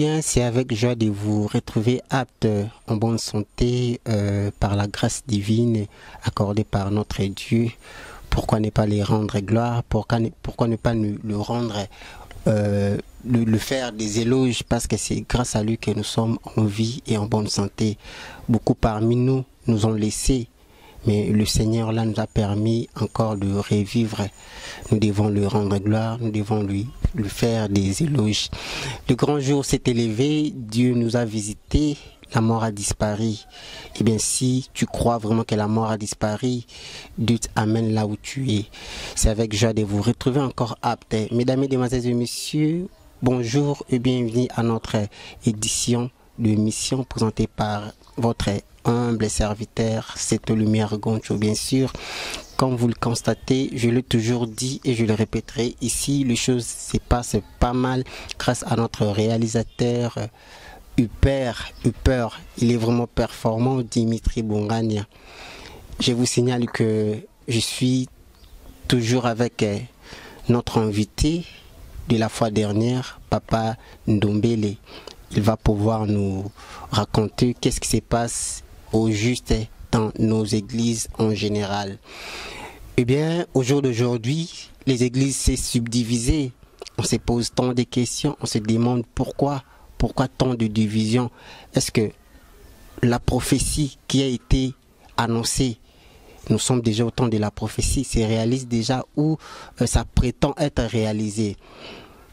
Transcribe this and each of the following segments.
bien? C'est avec joie de vous retrouver apte en bonne santé par la grâce divine accordée par notre Dieu. Pourquoi ne pas les rendre gloire? Pourquoi ne pas nous le rendre, le faire des éloges? Parce que c'est grâce à lui que nous sommes en vie et en bonne santé. Beaucoup parmi nous nous ont laissés, mais le Seigneur là nous a permis encore de revivre. Nous devons lui rendre gloire, nous devons lui faire des éloges. Le grand jour s'est élevé, Dieu nous a visités, la mort a disparu. Eh bien, si tu crois vraiment que la mort a disparu, Dieu t'amène là où tu es. C'est avec joie de vous retrouver encore apte. Mesdames, Mesdemoiselles et Messieurs, bonjour et bienvenue à notre édition de mission présentée par votre humble serviteur, cette lumière Goncho, bien sûr. Comme vous le constatez, je l'ai toujours dit et je le répéterai ici, les choses se passent pas mal grâce à notre réalisateur Huper, Huper, il est vraiment performant, Dimitri Bongania. Je vous signale que je suis toujours avec notre invité de la fois dernière, Papa Ndombele. Il va pouvoir nous raconter qu'est-ce qui se passe au juste dans nos églises en général. Eh bien, au jour d'aujourd'hui, les églises s'est subdivisées. On se pose tant de questions, on se demande pourquoi tant de divisions. Est-ce que la prophétie qui a été annoncée, nous sommes déjà au temps de la prophétie, se réalise déjà ou ça prétend être réalisé?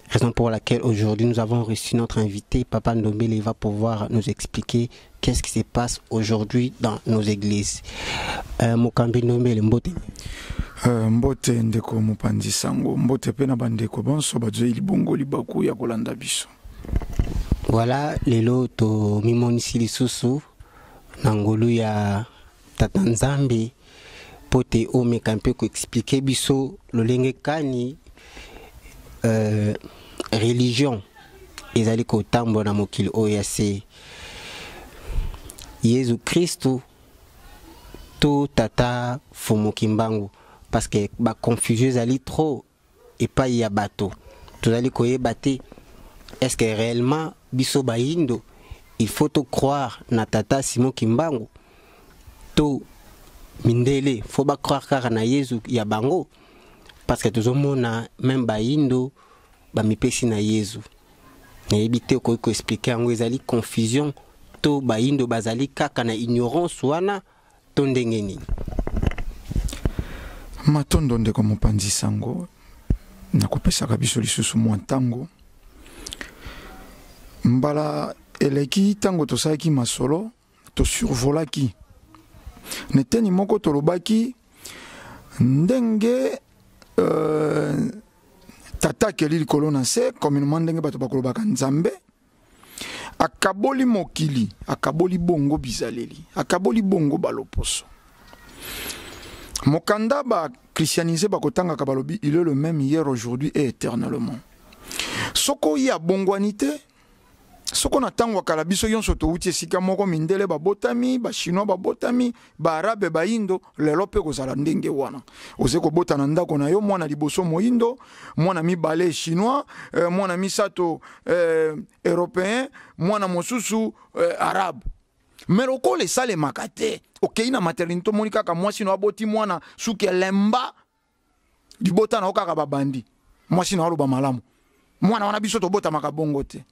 Raison pour laquelle aujourd'hui nous avons reçu notre invité, Papa Ndombele, il va pouvoir nous expliquer qu'est-ce qui se passe aujourd'hui dans nos églises. Mokambi Ndombele, mbote. Mbote ndeko mopanzi sango, mbote pe na bandeko bonso bazwi libongo libaku ya kolanda biso. Voilà, lelo to mimonisi lisusu na ngolu ya Tata Nzambe po te omeka mpe koexplike biso lolenge kani religion ezali kotambola na mokili oyo ya se. Yesu Kristo to Tata Fumu Kimbangu, parce que ba confusion ezali trop epai ya bato. Tozali koyeba te est-ce que réellement biso bayindo il faut to croire na Tata Simon Kimbangu to mindele faut ba croire kaka na Yesu ya bango, parce que tozomona même bayindo ba mipesi na Yesu. Nayebi te okoki koexplike yango, ezali confusion to bayindo bazali kaka na ignorance wana to ndenge nini? Matondo ndeko mopanzi sango, nakopesaka biso lisusu mwa ntango. Mbala eleki ntango tosalaki masolo, tosurvolaki neteni moko, tolobaki ndenge tata akeli likolo na se, communément ndenge bato bakolobaka Nzambe akaboli mokili, akaboli bongo bizaleli, akaboli bongo baloposo. Mokanda ba christianisé bakotangaka balobi il est le même hier, aujourd'hui et éternellement. Soko ya bongwani te, soko na ntango ya kala biso nyonso touti esika moko, mindele babotami, ba chinois babotami, ba arabe, ba indo, lelo mpe kozala ndenge wana. Oze kobota na ndako na yo mwana liboso moindo, mwana mibale chinois, mwana misato européen, mwana mosusu arabe. Mais lokola esalemaka te, okei na maternité omoni kaka mwasi na aboti mwana suki elemba, libota na yo kaka babandi, mwasi na aloba malamu, mwana wana biso tobotamaka bongo te.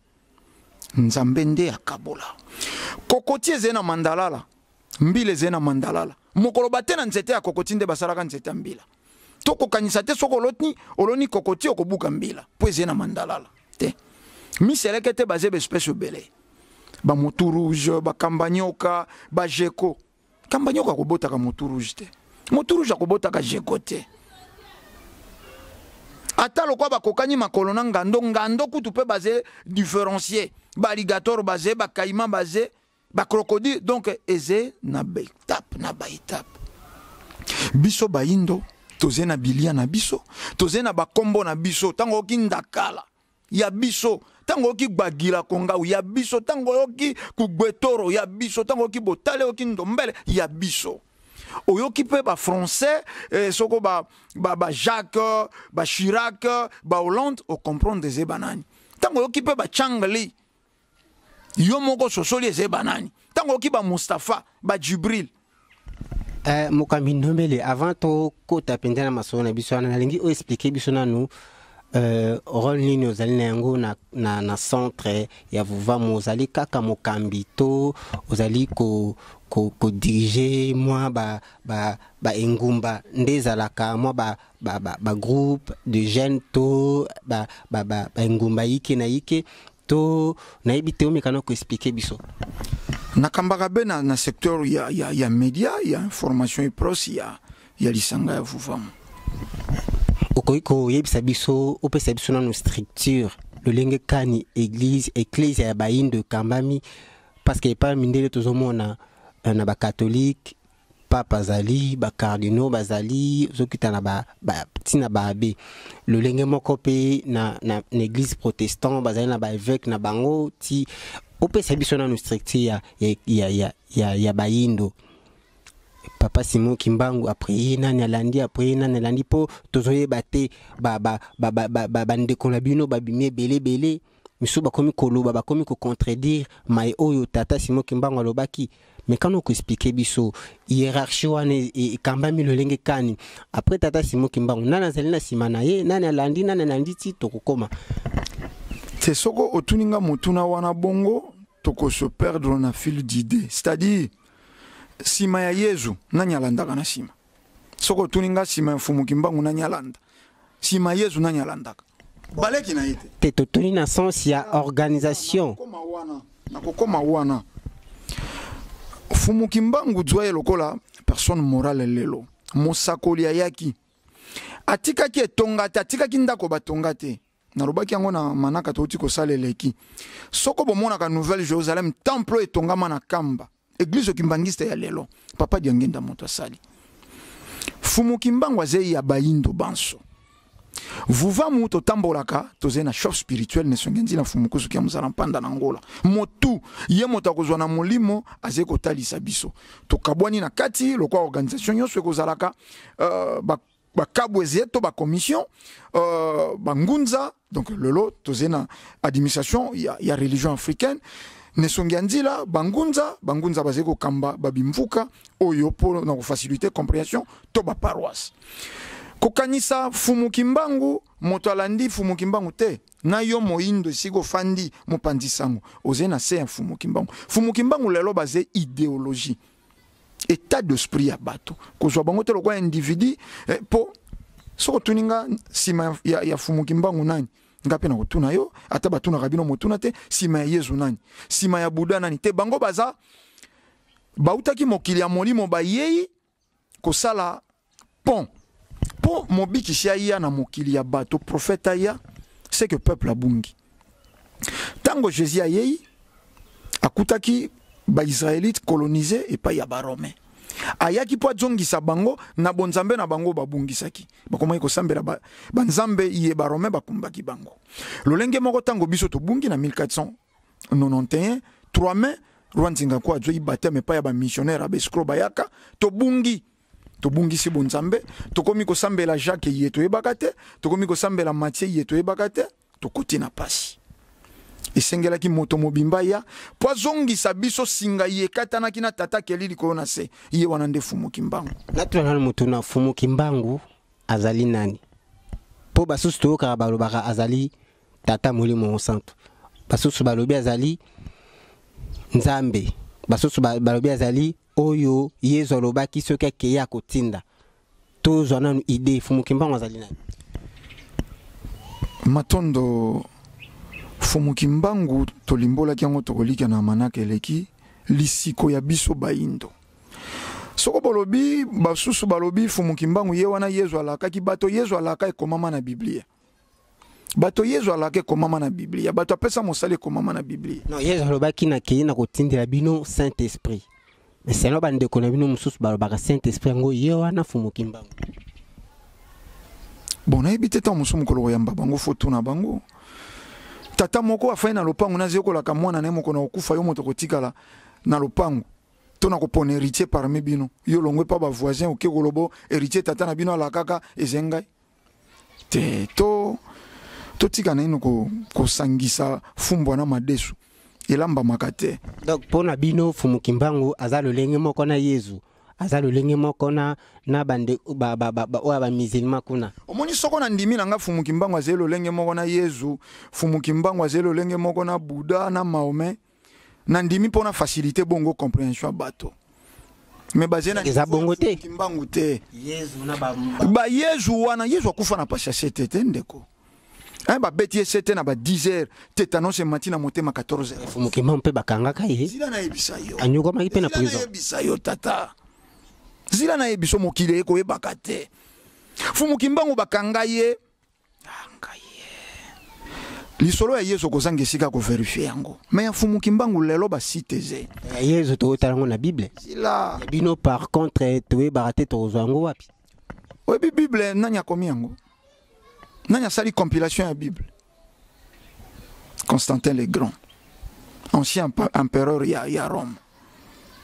Nzambe nde akabola. Kokoti eze na mandalala, mbila eze na mandalala. Mokolo bate na nzete ya kokoti nde basalaka nzete ya mbila. Tokokanisa te soko oloni kokoti okobuka mbila, po eze na mandalala te. Miseleke te baze ba espèce ebele. Ba motu rouge, ba kambanyoka, ba gecko. Kambanyoka akobotaka motu rouge te. Motu rouge akobotaka gecko te. Ata lokwa bakokani makolo na ngando, ngando kutu pe baze différencier. Ba alligator baze, ba caïman baze, ba crocodile. Donc eze na ba étape, na ba étape. Biso bayindo, toze na bilia na biso, toze na ba kombo na biso, tango oki ndakala ya biso, tango oki gbagila kongau ya biso, tango oki kugbetoro ya biso, tango oki botale oki ndombele ya biso. Oyoki pe ba français, soko ba Jacques, ba Chirac, ba Hollande, o comprendre ze banani. Tango oyoki pe ba Changli, Yo moko sosoli eza banani. Tango oki ba Mustafa, ba Jibril. Mokambi Ndombele, avant tokota mpenza na masolo na biso wana, nalingi oexplike biso nanu rôle nini ozali na yango na centre ya Vuvamu. Ozali kaka mokambi to ozali ko diriger mwa ba engumba nde ezalaka mwa ba groupe de jeunes to ba engumba yike na yike to nayebi te, omeka na koexplike biso. Nakambaka be na secteur ya média, ya information et pros ya lisanga ya Vuvamu. Okoki koyebisa biso, opesa biso nano structure lolenge kani église, ecclesia ya bayindo ekambami? Parce que epai mindele tozomona na bacatholique pape azali, bacardinaux bazali, ozokita na ntina baabe lolenge moko mpe na église protestant bazali na baévêque na bango. Ti opesa biso nano structure ya bayindo, papa Simon Kimbangu, après ye nani alandi, après ye nani alandi, mpo tozoyeba te. Bandeko na bino babimi ebele ebele, misusu bakomi koloba, bakomi kocontredire mai oyo tata Simon Kimbangu alobaki. Mais kana okoexplike biso hiérarchie wana ekambami lolenge kani? Après tata Simon Kimbangu, nani azali na nsima na ye, nani alandi, nani alandi, ti tokokoma? Te, soko otuni nga motuna wana bongo, tokose perdre na fil d'idée. C'est-à-dire, nsima ya Yezu nani alandaka na nsima? Soki otuni nga nsima ya Mfumu Kimbangu nani alanda, nsima ya Yezu nani alandaka, baleki na ye te. Te, totuni na sens ya organisation. Nakokoma wana. Mfumu Kimbangu, zwa ye lokola personne morale. Lelo mosakoli ayaki, atikaki etonga te, atikaki ndako batonga te. Nalobaki yango na manaka touti kosala eleki. Soko bomonaka Nouvelle Jérusalem, temple oyo etongama na Kamba, église kimbangiste ya lelo, papa Diangenda moto asali. Fumu Kimbangu azei ya bayindo banso. Vuvamu totambolaka, tozali na chef spirituel nesongi nzila Mfumu Kusuki ya mozala mpanda na Ngola. Motu ye moto akozwa na molimo, azali kotalisa biso. Tokabwani na kati lokwa organisation nyonso ekozalaka bakabwezi to bacommission, bangunza. Donc lelo tozali na administration ya religion africaine nesongi ya nzila, bangunza. Bangunza bazali kokamba babimvuka oyo mpo na kofacilite compréhension to baparoisse. Kokanisa Fumu Kimbangu moto alandi Fumu Kimbangu te. Na yo moyindo, esika ofandi, mopanzi sango, ozali na se ya Fumu Kimbangu. Fumu Kimbangu lelo baze idéologie, état d'esprit ya bato. Kozwa bango te lokola individu. Mpo soki otuni nga nsima ya Fumu Kimbangu nani, nga mpe na kotuna yo, ata batunaka bino motuna te, nsima ya Yezu nani, nsima ya Buda nani? Te, bango baza bautaki mokili ya molimo, bayei kosala pont mpo mobikisi aya na mokili ya bato, prophète aya. C'est que peuple abungi. Ntango Jésus ayei, akutaki baisraélite colonisé epai ya baromain. Ayaki mpo azongisa bango na bonzambe na bango babungisaki. Bakomaki kosambela banzambe ye baromain bakumbaki bango. Lolenge moko, ntango biso tobungi na 1491, 3 mai, roi Nzinga ko azwaki baptême epai ya bamissionnaire ya baescroc bayaka. Tobungi, tobungisi bonzambe, tokomi kosambela Jacques ye toyebaka te, tokomi kosambela Mathieu ye toyebaka te. Tokoti na pasi. Esengelaki moto mobimba ya mpo azongisa biso singa ye ekatanaki na tata keli likolo na se. Ye wana nde Fumu Kimbangu. Natuna nanu moto na Fumu Kimbangu azali nani? Mpo basusu toyokaka balobaka azali tata Molimo Mosantu, basusu balobi azali Nzambe, basusu balobi azali oyo Yezu alobaki soki akei akotinda. Tozwa nanu idée, Fumu Kimbangu azali nani? Matondo. Fumu Kimbangu, tolimbolaki yango, tokolika na manaka eleki, lisiko ya biso bayindo. Soko bolobi, basusu balobi Fumu Kimbangu ye wana Yezu alakaki bato. Yezu alaka ekomama na Biblia. Bato Yezu alaka ekomama na Biblia. Bato apesa mosala ekomama na Biblia. Non, Yezu alobaki nakei na kotindela bino Saint Esprit, mais selon bandeko na bino mosusu balobaka Saint Esprit yango ye wana Fumu Kimbangu. Bon, nayebi te. Ntango mosusu mokolo koyamba bango, fo tuna bango. Tata moko afai na lopango, nazekolaka mwana na ye moko na kokufa, yo moto kotikala na lopango to na kopona héritier parmi bino. Yo longwe mpa bavoisin, oke kolobo héritier tata na bino alakaka eze ngai te. To totika naino kosangisa fumbwa na madesu. Elambamaka te. Donc mpo na bino, Fumu Kimbangu aza lolenge moko na Yezu, aza lolenge moko na bande ba, ba, ba, ba, oyo ya bamusulman kuna? Omoni, soko na ndimi na nga Fumu Kimbangu azali lolenge moko na Yezu, Fumu Kimbangu azali lolenge moko na Buda, na Mahomet, na ndimi mpo na facilité bongo compréhension ya bato, mais bazali na Eza bongo te. Kimbangu te. Yezu na ba, ba Yezu wana, Yezu akufa na pasi ya sete te, ndeko. Hein, babeti ye sete na ba 10 heures, tétanos emati na motema 14 heures. Fumu Kimbangu mpe bakangaka ye. Zila nayebisa yo. Anyokwamaki mpe na Zila prison. nayebisa yo, tata, zila nayebiso, mokili ekoyebaka te. Fumu Kimbangu bakanga ye. Ah, ngai ye. Lisolo ya Yesu okozanga esika kovérifier yango, mais ya Fumu Kimbangu lelo basite eze. Ya Yezu toyotala yango na Bible. Zila. Ya bino par contre toyebaka te tokozwa yango wapi. Oyebi Bible nani akomi yango? Nani asali compilation ya Bible? Constantin le Grand, ancien empereur ya Rome.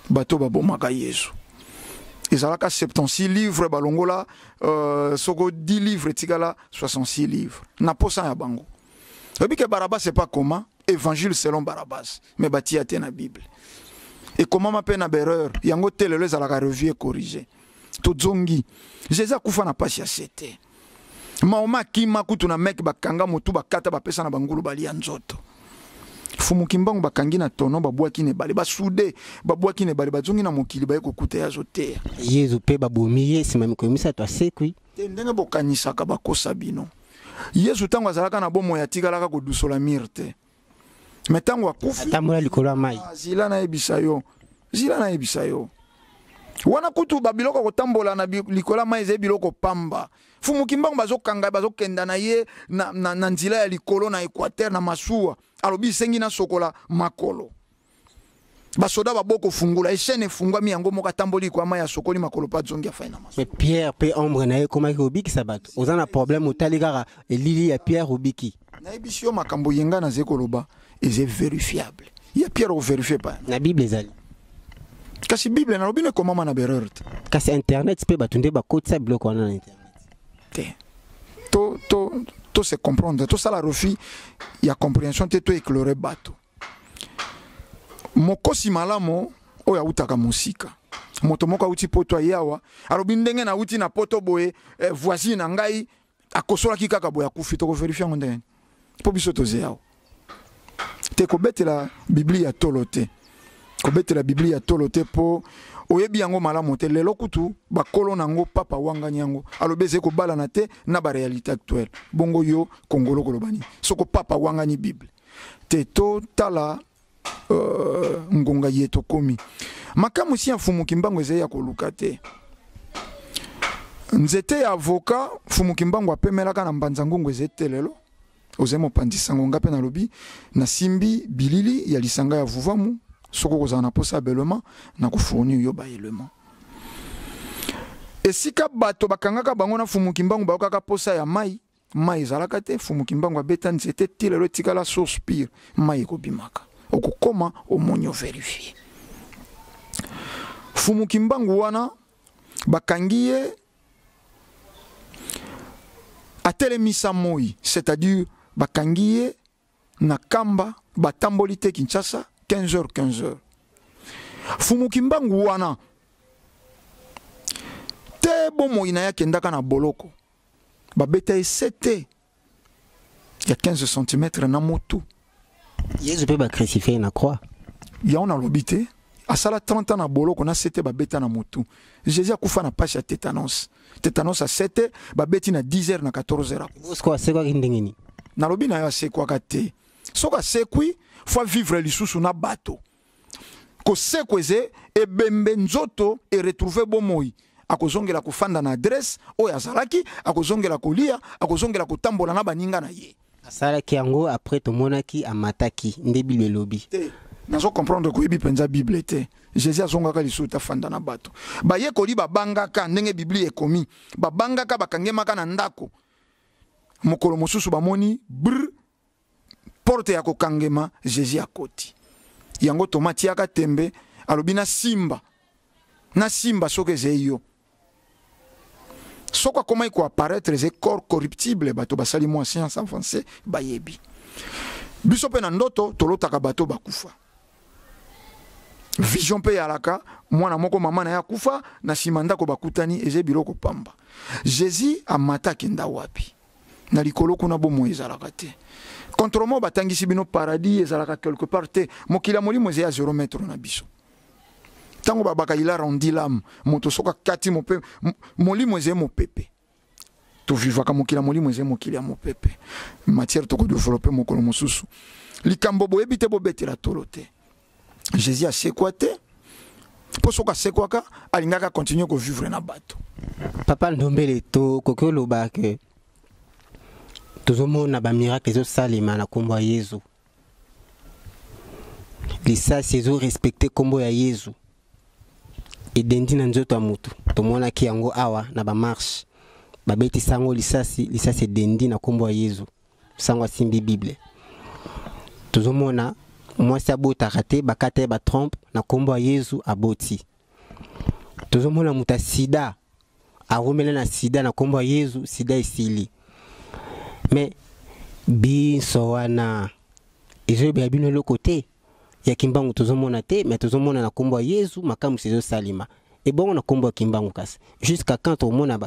Bato babomaka Yesu, ezalaka 76 livre, balongola soko 10 livre, etikala 66 livre na posa ya bango. Oyebi ke Barabas, c'est pas comment, évangile selon Barabas, mais batia te na Bible, ekomama mpe na baerreur yango te. Lelo ezalaka revue et corrigé. Tozongi, Jésus akufa na pasi ya sete. Maoma akima kutu na Meke, bakanga motu, bakata, bapesa na bangulu balia nzoto. Fumu Kimbangu bakangi na tono, babwaki na ebale, basude, babwaki na ebale, bazongi na mokili, baye kokuta ye azoteya. Yezu mpe babomi ye, nsima mikolo 3 asekwi. Te, ndenge bokanisaka, bakosa bino. Yesu ntango azalaka na bomoi atikalaka kodusola mire te, mais ntango akufi atambola likolo ya mai. Ah, zila nayebisa yo, zila nayebisa yo, wana kutu babiloko ya kotambola na likolo ya mai ezali biloko pamba. Fumu Kimbangu bazokanga, bazokenda na ye na nzela ya likolo na Équateur na masuwa, alobi esengi nasokola makolo. Basoda baboko fungula eshene, efungwami yango moko, atamboli likolo ya mai, asokoli makolo mpe azongi, afai na masuwa. Mais Pierre mpe ombre na ye ekomaki kobikisa bato. Oza na problème, otali kaka elili ya Pierre, obiki. Nayebisi yo, makambo yenga nazali koloba eza vérifiable. Ya Pierre ovérifier pa? Na Bible ezali. Kasi Bible nalobi no ekomama na baerreur te. Kasi internet mpe bato nde bakotisa biloko wana na internet. Te, to se comprendre, tosala refus ya compréhension te, to éclairer bato. Mokosi malamu oyo awutaka mosika, moto moko awuti Poto, aye awa, alobi ndenge nauti na Poto boye, voisine na ngai akosolaki kaka boye, akufi. Tokovérifier yango ndenge mpo biso toze awa te. Kobetela Biblia ya tolo te, kobetela Biblia ya tolo te, mpo oyebi yango malamu te. Lelo kutu bakolo nango, papa wangani yango, alobi ezali kobalana te na baréalité actuelle. Bongo yo Kongolo koloba nini soko papa wangani Bible te? Totala ngonga ye tokomi. Makambo si ya Mfumu Kimbangu ezali ya koluka te. Nzete ya avocat Mfumu Kimbangu apemelaka na Mbanza Ngungu ezali te. Lelo ozali mopanzi sango, nga mpe nalobi nasimbi bilili ya lisanga ya Vuvamu. Soki okozala na posa ya baélément, nakofournir yo baélément. Esika bato bakangaka bango na Mfumu Kimbangu, bayokaka posa ya mai, mai ezalaka te. Mfumu Kimbangu abeta nzete, ti lelo etikala source pure, mai ekobimaka. Okokoma omoni, ovérifier. Mfumu Kimbangu wana bakangi ye, atelemisa moi, c'est-à-dire bakangi ye na Kamba, batamboli te Kinshasa 15 heures 15 heures. Fumu Kimbangu wana te, bomoi na ye akendaka na boloko, babeta ye sete ya 15 cm na motu. Yezu mpe bacrucifier na croix. Yango nalobi te, asala 30 ans na boloko na sete babeta na motu. Jésus akufa na pasi ya tétanos, tétanos ya sete babeti na 10 heures na 14 heures. Bosco asekwaki ndenge nini? Nalobi na yo, asekwaka te. Soki asekwi, faut vivre lisusu na bato. Kosekwa eze ebembe, nzoto eretrouver bomoi, akozongela kofanda na adresse oyo azalaki, akozongela kolia, akozongela kotambola na baninga na ye. Asalaki yango après tomonaki amataki, nde Bible elobi. Te, nazo comprendre, koyebi mpenza Bible te. Jésus azongaka lisusu te afanda na bato. Bayekoli babangaka, ndenge Biblia ekomi, babangaka, bakangemaka na ndako. Mokolo mosusu bamoni br porte ya kokangema, Jésus akoti. Yango Toma atiaka tembe, alobi nasimba, nasimba soki ezali yo. Soki akomaki koapparaître, eza corps corruptible. Bato basali mwa science avancée bayebi. Biso mpe na ndoto tolotaka bato bakufa. Vision mpe eyalaka mwana moko mama na ye akufa na nsima ndako bakutani, eza biloko pamba. Jésus amata akenda wapi? Na likolo kuna bomoi ezalaka te. Contrairement batangisi bino paradis ezalaka quelque part te. Mokili ya molimo eza ya 0 mètre na biso. Ntango babaka il a rendu l'âme, moto soki akati mope, molimo eza mopepe. Tovivaka mokili ya molimo eza mokili ya mopepe. Matière tokodevelope mokolo mosusu. Likambo boyebi te bobetela tolo te. Jésus asekwa te, mpo soki asekwaka alingaka continuer kovivre na bato. Papa Ndombele, tokoki oloba ke tozomona bamiracle ezosalema na nkombo ya Yezu. Lisasi ezorespecte nkombo ya Yezu, edendi na nzoto ya motu. Tomonaki yango awa na bamarche, babetisa yango lisasi, lisasi edendi na nkombo ya Yezu. Sango asimbi Bible. Tozomona mwasi abotaka te, bakata ye batrompe, na nkombo ya Yezu aboti. Tozomona moto ya sida arumela na sida, na nkombo ya Yezu sida esili. Mais biso wana ezoyebela bino eloko te ya Kimbangu tozomona te, mais tozomona na nkombo ya Yezu makambo ezosalema. Ebongo na nkombo ya Kimbangu kasi jusqu'à quand tomona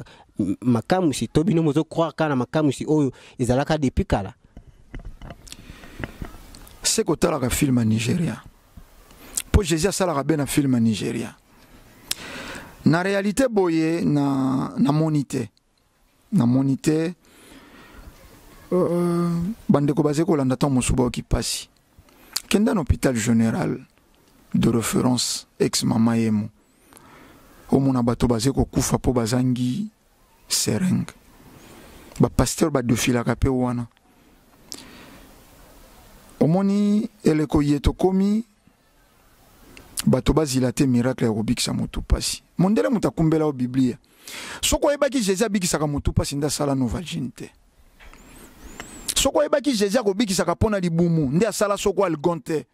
makamwisi to bino mozo croire kaka na makamwisi oyo ezalaka depuis kala? Se kotalaka film ya Nigeria, mpo Jésus asalaka be na film ya Nigeria. Na réalité boye na namoni te, namoni te. Bandeko bazali kolanda ntango mosusu bayoki mpasi. Kenda na hôpital général de référence ex mama yemo, omona bato bazali kokufa mpo bazangi seringue. Bapasteur badefilaka mpe wana. Omoni eleko ye tokomi, bato bazila te miracle ya kobikisa motu pasi. Mondele moto akumbela yo Biblia. Soki oyebaki Jésus abikisaka motu pasi, nde asala Novalgine te. Soki oyebaki Jésus akobikisaka mpo na libumu, nde asala soko algon te.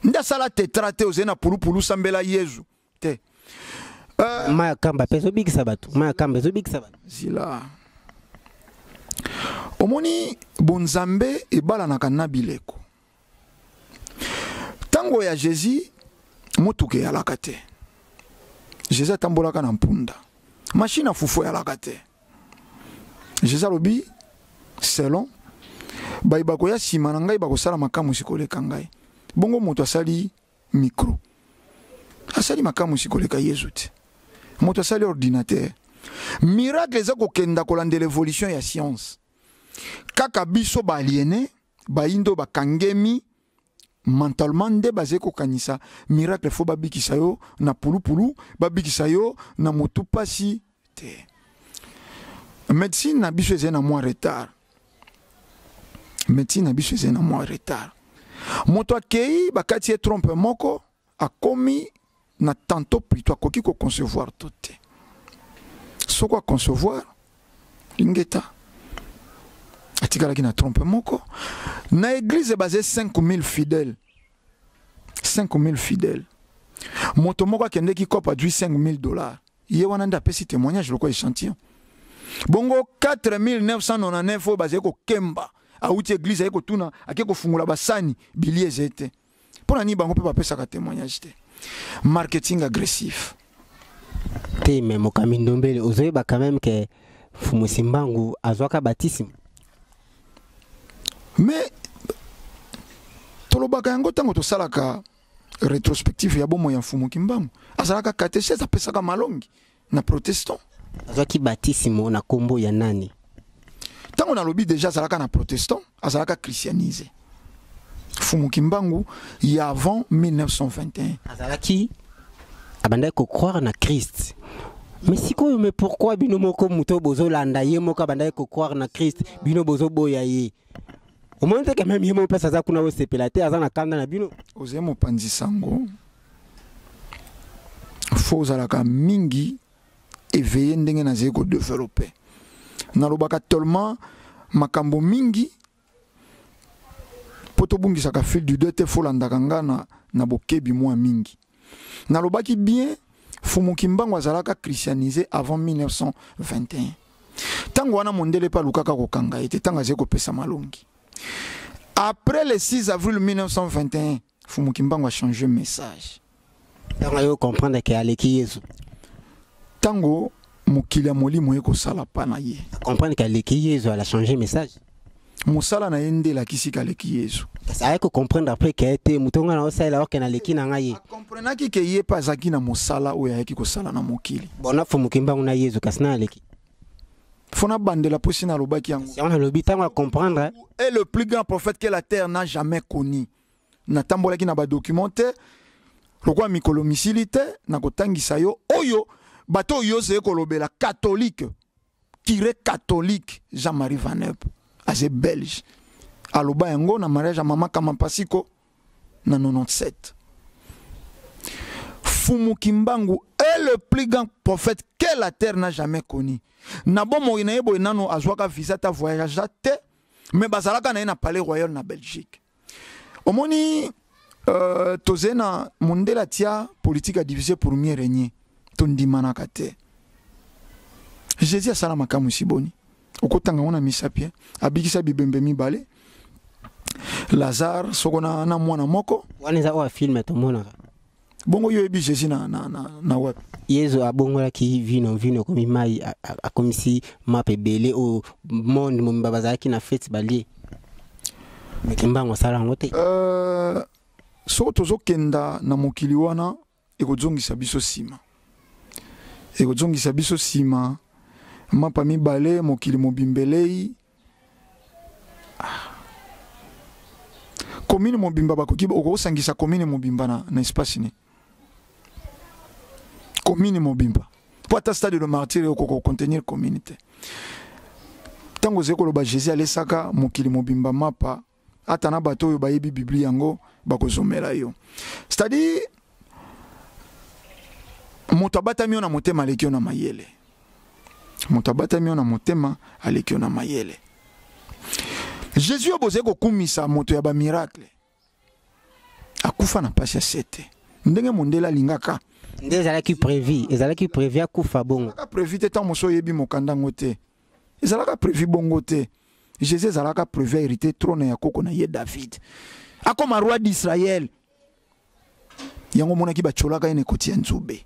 Nde asala tetra te, ozali na pulupulu sambela Yezu te. Maya kamba mpe ezobikisa bato, maya kamba ezobikisa bato. Zila. Omoni bonzambe ebalanaka na bileko. Tango ya Jésus motuka eyalaka te. Jésus atambolaka na mpunda. Machine ya fufu eyalaka te. Jésus alobi selon baye bakoya nsima na ngai bakosala makamwisi koleka ngai. Bongo moto asali micro, asali makamwisi koleka Yezu te. Moto asali ordinateur. Miracle eza kokenda kolandela évolution ya science. Kaka biso ba aliéné, bayindo bakangemi mentalement nde bazali kokanisa miracle fo babikisa yo na pulupulu, babikisa yo na motu pasi te. Médecine na biso ezali na mwa retard. Médecine na biso ezali na mwa retard. Moto akei bakati ye trompe moko, akomi na tantôt plutôt akoki koconcevoir to te. Soko aconcevoir ingeta atikalaki na trompe moko. Na église basé 5000 fidèles. 5000 fidèles. Moto moko akendeki kopa adui 5000 $. Ye wana nde apesi témoignage lokola échantillon. Bongo 4999 oyo bazali kokemba, awuti église aye kotuna, ake kofungola basani, bilie eza te. Mpo na nini bango mpe bapesaka témoignage te? Marketing agressif. Te, mais Mokambi Ndombele, ozoyeba quand même ke Fumu Simbangu azwaka baptisme. Mais tolobaka yango ntango tosalaka rétrospective ya bomoi ya Mfumu Kimbangu. Azalaka catéchèse, apesaka malongi na protestant. Azwaki baptisme na kombo ya nani? Ntango nalobi déjà azalaka na protestant, azalaka christianisé. Mfumu Kimbangu ya avant 1921. Azalaki abandaki kocroire na Christ. Mais sikoyo, mais pourquoi bino moko moto bozolanda ye moko abandaki kocroire na Christ, bino bozoboya ye? Omoni te quand même ye moko mpesi aza kuna osepela te, aza na kanda na bino. Ozali mopanzi sango, fo ozalaka mingi éveillé ndenge nazali kodéveloppe. Nalobaka tellement makambo mingi mpo tobungisaka fil du deux te, fo olandaka nga na bokebi mwa mingi. Nalobaki bien, Fumu Kimbangu azalaka christianisé avant 1921. Ntango wana mondele mpe alukaka kokanga ye te, ntango azali kopesa malongi. Après le 6 avril 1921, Fumu Kimbangu a changé message. Ntango ayo comprendre ke aleki Yesu. Ntango mokili ya molimo ekosala pa na ye. Comprendre ke aleki Yesu, ala changer message. Mosala na ye nde elakisi ke aleki Yesu. Kasi aye ko comprendre après ke te moto nga na osalela oke na leki na ngai ye. Akomprenaki ke ye mpe azalaki na mosala oyo ayaki kosala na mokili. Bon, na Fumu Kimbangu na Yesu kasi na aleki. Fo nabandela mpo si nalobaki yango. Yango nalobi ntango acomprendre. Est le plus grand prophète que la terre n'a jamais connu. Natambolaki na badocument te lokola mikolo misili te nakotangisa yo oyo bato oyo ozali kolobela catholique curé catholique Jean-Marie Van Eup aze belge aloba yango na mariage ya mama Kamampasiko na 97. Fumu Kimbangu est le plus grand prophète que la terre n'a jamais connu. Na bomoi na ye boye nano azwaka visa ta voyagea te, mais bazalaka na ye na palais royal na Belgique. Omoni tozali na mondele atia politique ya diviser pour mieux régner, tondimanaka te. Jésus asala makambo esi boni, okotanga ngo na misapi, abikisa bibembe mibale, Lazare soko na, na mwana moko. Wana eza oyo film tomonaka. Bongo yo oyebi Jésus na wapi? Yesu abongolaki vino, vino ekomi mai, akomisi mapa ebele oyo monde mobimba bazalaki na fete balie. Mais Kimbangu asala yango te. Soko tozokenda na mokili wana ekozongisa biso nsima. Ekozongisa biso nsima mapa mibale mokili mobimba elei. Commune mobimba bakoki okosangisa commune mobimba na espace ni. Commune mobimba. Po ata stade de martyr okoko contenir commune te. Tango ozali koloba Jésus alesaka mokili mobimba mapa ata na bato oyo bayebi Biblia yango bakozomela yo. C'est-à-dire moto abatami yo na motema aleki yo na mayele. Moto abatami yo na motema aleki yo na mayele. Jésus oyo bozali kokumisa moto ya ba miracle akufa na pasi ya sete ndenge mondele alingaka. Nde ezalaki prévu, ezalaki prévu akufa bongo. Ezalaka prévu te, ntango mosusu oyebi mokanda yango te. Ezalaka prévu bongo te. Jésus ezalaka prévu hériter trône ya koko na ye David. Akoma roi d'Israël. Yango monaki bacholaka ye na ekoti ya nzube.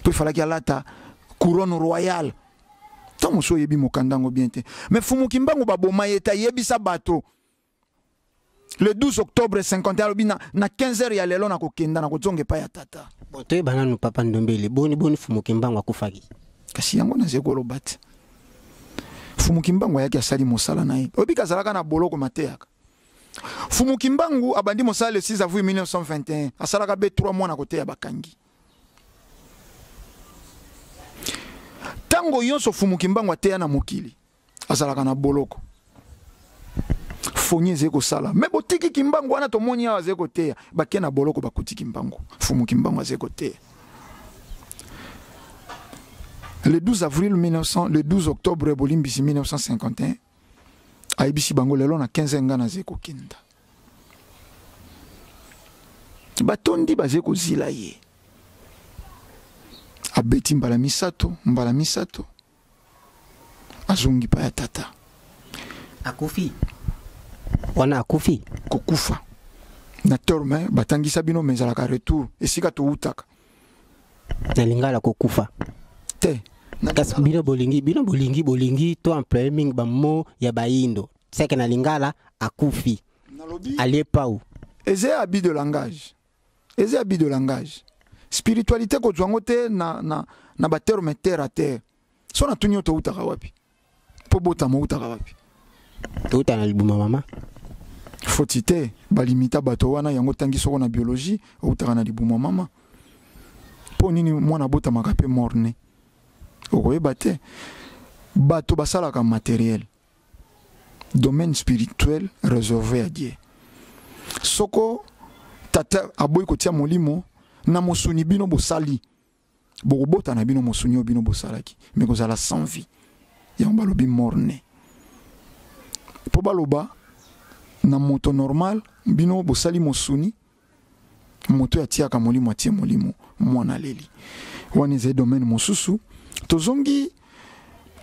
Po ifalaki alata couronne royale. Ntango mosusu oyebi mokanda yango bien te. Mais Fumu Kimbangu baboma ye te, ayebisa bato. Le 12 octobre 51 alobi na 15 heures ya lelo na kokenda na kozonga epai ya tata. Bon, toyeba nanu papa Ndombele, boni boni Fumu Kimbangu akufaki? Kasi yango nazali koloba te. Fumu Kimbangu ayaki asali mosala na ye. Oyebi kazalaka na boloko mateyaka. Fumu Kimbangu abandi mosala le 6 avril 1921, asalaka be 3 mois na koteya bakangi. Tango nyonso Fumu Kimbangu ateya na mokili, azalaka na boloko. Foni ezali kosala. Mais botiki Kimbangu wana tomoni awa azali koteya, bake na boloko bakuti Kimbangu. Fumu Kimbangu azali koteya. Le 12 avril 1900, le 12 octobre bolimbisi 1951, ayebisi bango lelo na 15 nga nazali kokenda. Batondi bazali kozila ye. Abeti mbala misato, mbala misato. Azongi pa ya tata. Akufi. Wana akufi. Kokufa. Na terme batangisa bino mais ezalaka retour esika toutaka. Na lingala kokufa. Te. Kasi bino bolingi, bino bolingi, bolingi to employer mingi ba mot ya bayindo. C'est que na lingala akufi. Nalobi. Alie pau. Eze habit de langage. Eze habit de langage. Spiritualité kozwa ngo te na ba terme terre à terre. So na tuni yo toutaka wapi? Po botama outaka wapi? Touta na libuma mama. Foti te, balimita bato wana yango tangi soko na biologie, outaka na libuma mama. Po nini mwana botamaka pe morne? Okoyeba te. Bato basalaka matériel. Domaine spirituel réservé à Dieu. Soko tata aboyi kotia molimo na mosuni bino bosali. Bokobota na bino mosuni oyo bino bosalaki, mais kozala sans vie. Yango balobi morne. Po baloba na moto normal bino bosali mosuni, moto atiaka molimo atie molimo mwana leli. Wana ezali domaine mosusu. Tozongi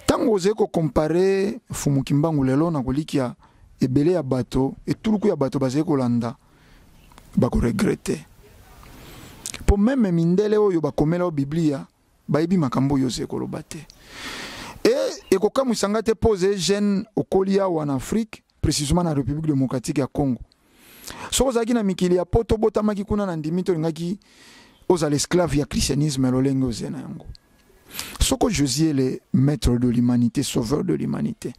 tango ozali kocompare Fumu Kimbangu lelo na kolikia Ebele ya bato, etuluku ya bato bazali kolanda, bakoregrete. Mpo meme mindele oyo bakomela yo Biblia, bayebi makambo oyo ozali koloba te. E ekokamwisa nga te mpo ozali jeune, okoli awa na Afrique, précisément na République démocratique ya Congo. Soki ozalaki na mikili ya poto, obotamaki kuna, na ndimi to olingaki ozala esclave ya christianisme ya lolenge ozali na yango. Soko Jésus est le maître de l'humanité, sauveur de l'humanité.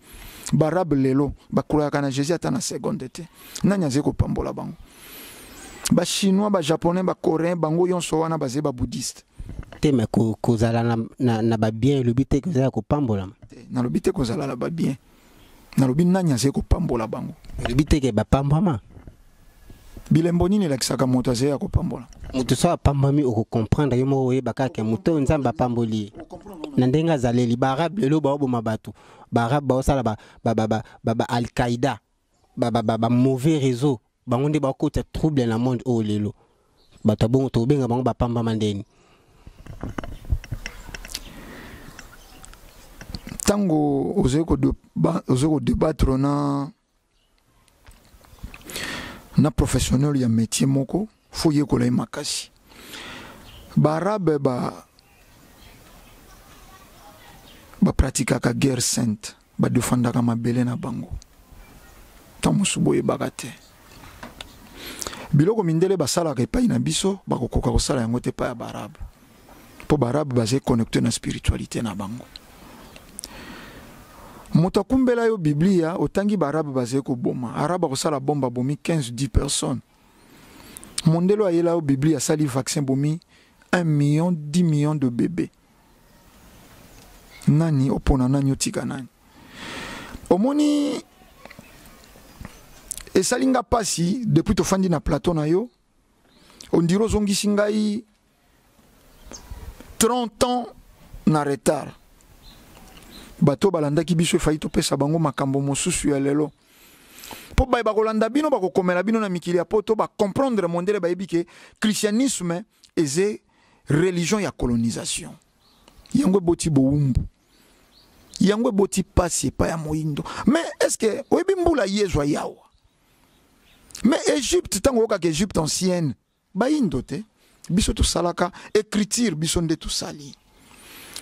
Barabe lelo bakulaka na Jésus ata na seconde te. Nani azali kopambola bango? Ba chinois, ba japonais, ba coréens, bango yonso wana bazali ba bouddhiste. Te, mais kozala na ba bien elobi te kozala kopambolama. Te, nalobi te kozala na ba bien. Nalobi nani azali kopambola bango? Elobi te ke bapambwama. Bilembo nini elakisaka moto azali ya kopambola? Moto so apambwami, okocomprendre yo moko, oyeba kaka moto oyo Nzambe apamboli ye na ndenge azaleli. Baarabe lelo baoboma bato, baarabe baosala ba Al-Qaïda, ba mauvais réseau, bango nde bakota trouble na monde oyo lelo. Bato ya bongo tokobenga bango bapambama ndeni? Ntango ozali kodébattre na professionnel ya métier moko, fo yekola ye makasi. Baarabe bapratikaka guerre sainte, badefandaka mabele na bango. Ntango mosusu boyebaka te, biloko mindele basalaka epai na biso, bakokoka kosala yango te epai ya baarabe, mpo baarabe bazali connecté na spiritualité na bango. Moto akumbela yo Biblia, otangi baarabe bazali koboma, arabe akosala bombe, abomi 15 10 personnes. Mondele ayela yo Biblia, asali vaccin, bomi 1 million, 10 millions de bébés. Nani opona nani, otika nani? Omoni, esali nga mpasi depuis tofandi na plateau na yo, ondiri ozongisi ngai 30 ans na retard. Bato balandaki biso, efai topesa bango makambo mosusu ya lelo, mpo baye bakolanda bino, bakokomela bino na mikili ya poto, bacomprendre mondele, bayebi ke christianisme eze religion ya colonisation. Yango eboti bowumbu, yango eboti pasi epai ya moyindo. Mais est ce que oyebi mbula Yezu ayawa? Mais Égypte, ntango oyokaka Égypte ancienne, bayindo te. Biso tosalaka écriture, biso nde tosali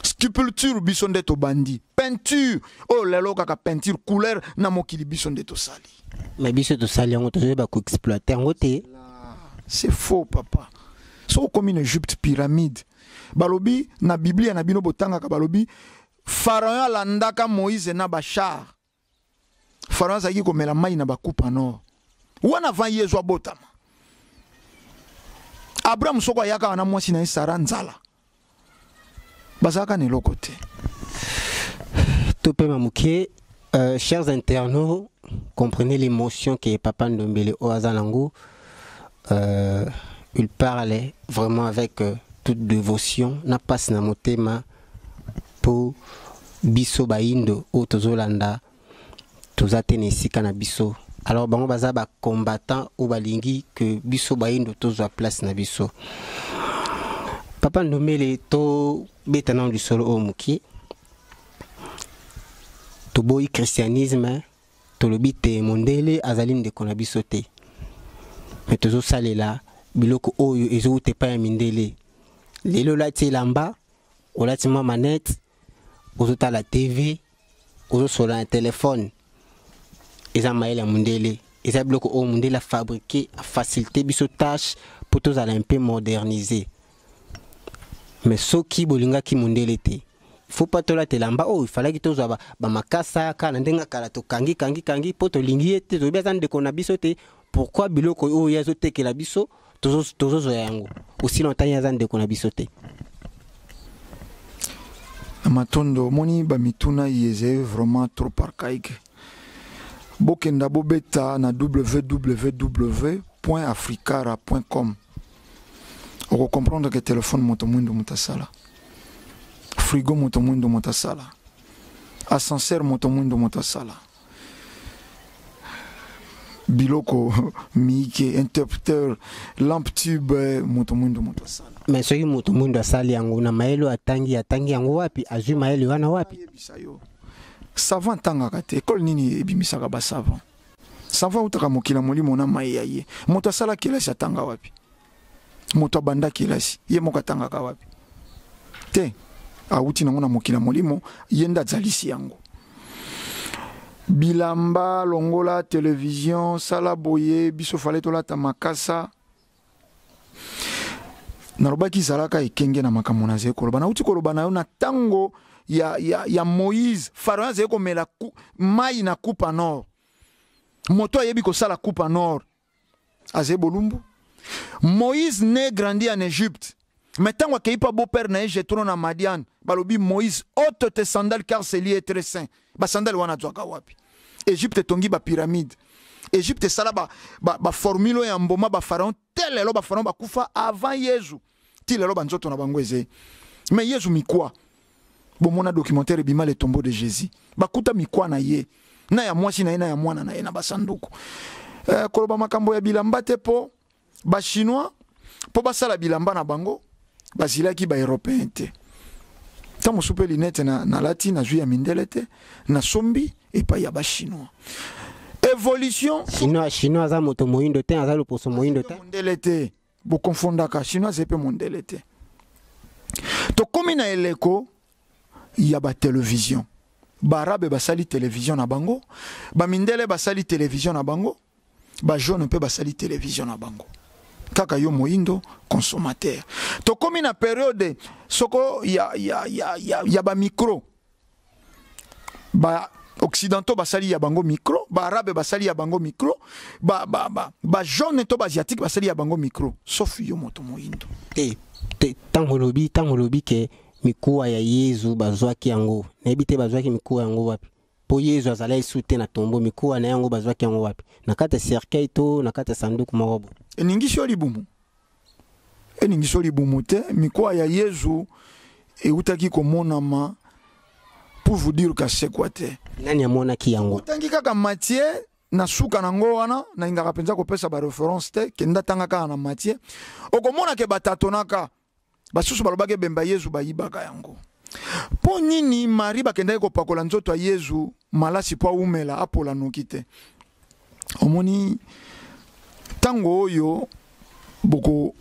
sculpture, biso nde tobandi peinture. Oyo lelo kaka peinture couleur na mokili, biso nde tosali. Mais biso tosali yango, tozoyeba koexploite yango te. C'est faux, papa. Soki okomi na Égypte, pyramide, balobi na Biblia na bino botangaka, balobi Pharaon alandaka Moïse na bachar. Pharaon azalaki komela mai na bacoupe en or wana avant Yezu abotama. Abraham soko ayaka wana, mwasi na ye Sara, nzala, bazalaka na eloko te. Topema moke. Chers internautes, comprenez l'émotion que papa Ndombele oyo aza nango. Il parle vraiment avec toute dévotion na pasi na motema mpo biso bayindo oyo tozolanda toza te na esika na biso. Alors bango baza bacombattant oyo balingi ke biso bayindo tozwa place na biso. Papa Ndombele, tobeta nano lisolo oyo moke. Toboyi christianisme, tolobi te mondele azali ndeko na biso te, me tozosalela biloko oyo ezowuta epai ya mindele. Lelo olati elamba, olati mwa manette, ozotala TV, ozosola na telefone, eza mayele ya mondele, eza biloko oyo mondele afabriqué, afacilité biso tâche mpo tozala un peu modernisé. Mais soki bolingaki mondele te, faut pas tolata elamba oyo. Ifalaki tozwa bamakasa kaka na ndenge kala, tokangi kangi kangi mpo tolingi ye te, toyebi aza ndeko na biso te. Pourquoi biloko oyo ye azotekela biso, tozozwa yango aussi longtemps ye aza ndeko na biso te? Na matondo. Omoni, bamituna ye ezali vraiment trop archaïque. Bokenda bobeta na www.africara.com, okocomprendre ke telefone, moto mwindu moto asala frigo, moto mwindu moto asala ascenseur, moto mwindu moto asala biloko miike, interrupteur, lampe tube, moto mwindu moto asala. Mais soki moto mwindu asali yango na mayele oyo atangi, atangi yango wapi? Azwi mayele wana wapi? Yebisa yo, savant ntangaka te. Ekole nini ebimisaka basavant? Savon autaka mokili ya molimo na mai ya ye. Moto asala kelasi atanga wapi? Moto abanda kelasi ye moko atangaka wapi? Te, awuti nango na mokili ya molimo, ye nde azalisi yango. Bilamba, longola television, sala boye, biso fale tolata makasa. Nalobaki zalaka ekenge na makambo nazali koloba. Nauti koloba na yo na ntango ya Moïse, Pharaon azali komela mai na coupe en or. Moto ayebi kosala coupe en or azali bolumbu. Moïse né grandi en Égypte. Mais ntango akei pa beau-père na ye Jethro na Madian, balobi Moïse, ôte tes sandales car ce lieu est très saint. Ba sandales wana azwaka wapi? Égypte etongi ba pyramide. Égypte esala ba formule ya mboma ba pharaon te lelo ba pharaon bakufa avant Yezu. Ti lelo ba nzoto na bango eze. Mais Yezu mikwa. Bomona documentaire ebima le tombeau de Jésus. Bakuta mikwa na ye. Na ya mwasi na ye na ya mwana na ye na basanduku. Koloba makambo ya bilamba te po ba chinois po basala bilamba na bango bazilaki ba européen te. Ntango mosusu mpe linete nalati nazwi ya mindele te, nasombi epai ya ba chinois. Évolution chinois aza moto moyindo te, aza loposo moyindo te. Mondele te, bokonfondaka chinois aza mpe mondele te. Tokomi na eleko ya ba télévision. Ba arabe basali télévision na bango, ba mindele basali télévision na bango, ba jaune mpe basali télévision na bango. Kaka yo moyindo consommateur. Tokomi na période soko ya ba micro. Ba occidentaux basali ya bango micro, ba arabe basali ya bango micro, ba jaune to ba asiatique basali ya bango micro, sauf yo moto moyindo. Te, te, tango lobi ke mikuwa ya Yezu bazwaki yango. Nayebi te bazwaki mikuwa yango wapi. Po Yezu azalaki su te na tombo, mikuwa na yango bazwaki yango wapi? Na kati ya cercueil to na kati ya sanduku moko boye. Eningisi yo libumu. Eningisi yo libumu te, mikuwa ya Yezu eutaki komonama pour vous dire qu'asekwa te. Nani amonaki yango? Otangi kaka Matthieu na suka nango wana, nalingaka mpenza kopesa ba référence te, kenda tanga kaka na Matthieu. Okomona ke batatonaka, basusu balobaki ebemba Yezu bayibaka yango. Po nini Marie bakendaki kopakola nzoto ya Yezu malasi po awumela apola noki te? Omoni tango oyo boko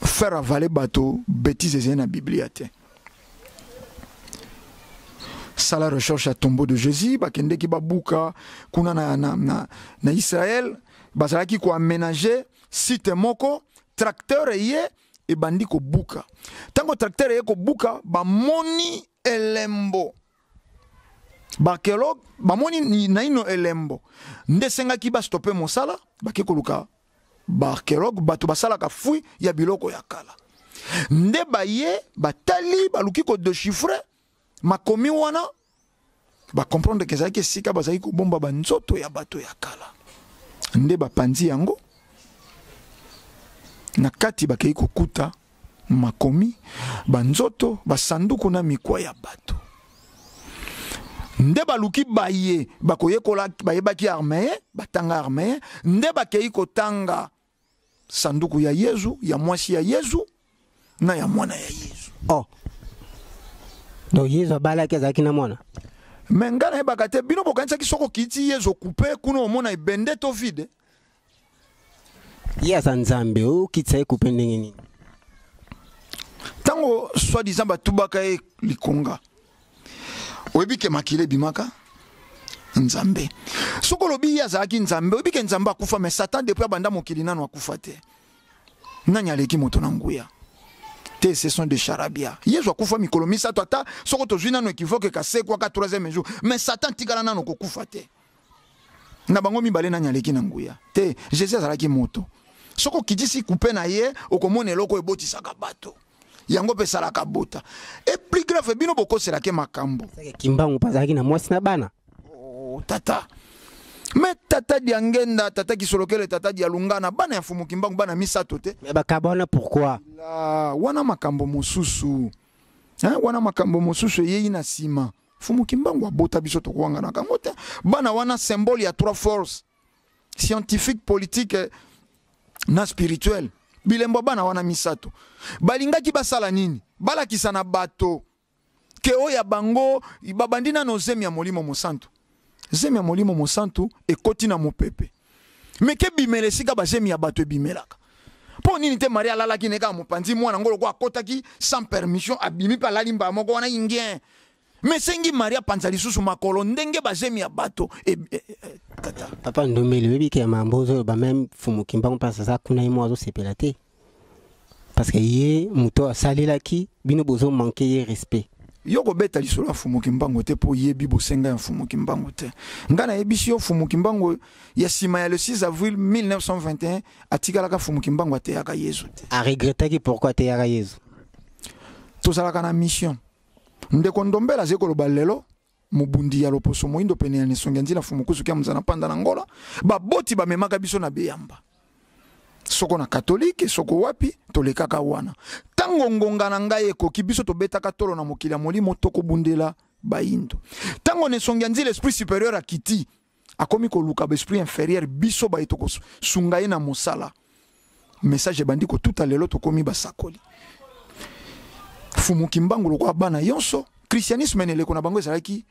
faire avaler bato bêtise ezali na Biblia te. Sala recherche ya tombeau de Jésus, bakendeki babuka kuna na Israël, bazalaki ko aménager site moko, tracteur eye ebandi kobuka. Tango tracteur eye kobuka, bamoni elembo. Barkelogue, bamoni naino elembo. Nde sengaki ba stopper mosala, bake koluka barkelogue, bato basalaka fouille ya biloko ya kala. Nde baye batali baluki ko déchiffrer makomi wana, ba comprendre que ezalaki esika bazalaki kobomba ba nzoto ya bato ya kala. Nde bapanzi yango na kati, bakei kokuta makomi, ba nzoto, ba sanduku na mikwa ya bato. Nde baluki baye bakoyekola, bayebaki armée, batanga armée, nde bakei kotanga sanduku ya Yezu, ya mwasi ya Yezu na ya mwana ya Yezu. Oh. Donc Yezu abalaki azalaki na mwana. Mais nga nayebaka te, bino bokanisaki soko okiti Yezu okupe kuna omona ebende to vide. Ye aza Nzambe, okitisa ye kupe ndenge nini? Tango soi-disant batubaka ye likonga, oyebi ke makila ebimaka Nzambe. Soko olobi ye azalaki Nzambe, oyebi ke Nzambe akufa, mais Satan depuis abanda mokili nanu akufa te. Nani aleki moto na nguya? Te, ce sont des charabia. Yezu akufa mikolo misato, ata soko tozwi nanu équivoque kasekwaka troisième jour, mais Satan tikala nanu kokufa te. Na bango mibale nani aleki na nguya? Te, Jésus azalaki moto. Soko okitisi coupe na ye, okomona eloko ebotisaka bato. Yango mpe esalaka bota. Et plus grave, bino bokoselake makambo. Kimbangu mpe azalaki na mwasi na bana. Oh, tata. Mais tata Diangenda, tata Kisolokele, tata Dialungana, bana ya Mfumu Kimbangu, bana misato te. Mais bakaba wana pourquoi? La, wana makambo mosusu. Hein, wana makambo mosusu eyei na nsima. Mfumu Kimbangu abota biso tokowanganaka yango te. Bana wana symbole ya trois forces. Scientifique, politique na spirituel. Bilembo bana wana misato. Balingaki basala nini? Balakisa na bato ke oyo ya bango babandi nano zemi ya Molimo Mosantu. Zemi ya Molimo Mosantu ekoti na mopepe. Me kebimela esika bazemi ya bato ebimelaka. Mpo nini te Marie alalaki ne kaka mopanzi mwana ngo lokola akotaki sans permission, abimi mpe alali mbala moko wana ingien. Me esengi Marie apanza lisusu makolo ndenge bazemi ya bato e, e, e, tata. Papa Ndombele, oyebi ke mambo ozoloba meme Fumu Kimbangu mpasi aza kuna, ye moko azosepela te parce que ye moto asalelaki bino, bozo manquer ye respect. Yo kobeta lisolo ya Fumu Kimbangu te mpo oyebi bosenga ya Fumu Kimbangu te. Ngai nayebisi yo, Fumu Kimbangu ya nsima ya le 6 avril 1921 atikalaka Fumu Kimbangu ateyaka Yezu te. Aregretaki pourquoi ateyaka Yezu. Tozalaka na mission. Ndeko Ndombele azali koloba lelo mobundi ya loposo moindo pene ya nesongi ya nzila Fumu Kusu kia mzana panda na Ngola. Baboti bamemaka biso na beyamba, soko na katolike, soko wapi, tolekaka wana. Ntango ngonga na ngai ekoki, biso tobetaka tolo na mokili ya molimo, tokobundela bayindo. Ntango nesongi ya nzila esprit supérieur akiti, akomi koluka baesprit inférieur, biso baye tokosunga ye na mosala. Message ebandi kotuta, lelo tokomi basakoli. Fumu Kimbangu lokola bana yonso, christianisme na eleko na bango ezalaki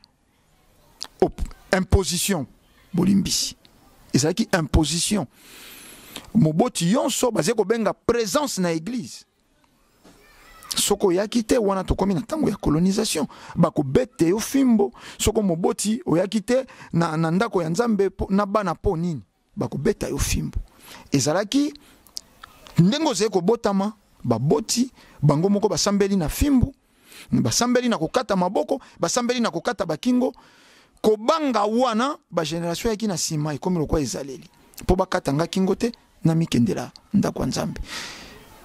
imposition, bolimbisi, ezalaki imposition. Moboti yonso bazali kobenga présence na église. Soko oyaki te, wana tokomi na ntango ya colonisation, bakobete yo fimbo. Soko moboti oyaki te na ndako ya Nzambe na bana, mpo nini bakobeta yo fimbo? Ezalaki ndenge ozali kobotama, baboti bango moko basambeli na fimbu, basambeli na kokata maboko, basambeli na kokata bakingo. Kobanga wana bagénération yaki na nsima ekomi lokola ezaleli mpo bakata nga kingo te na mikendela ndako ya Nzambe,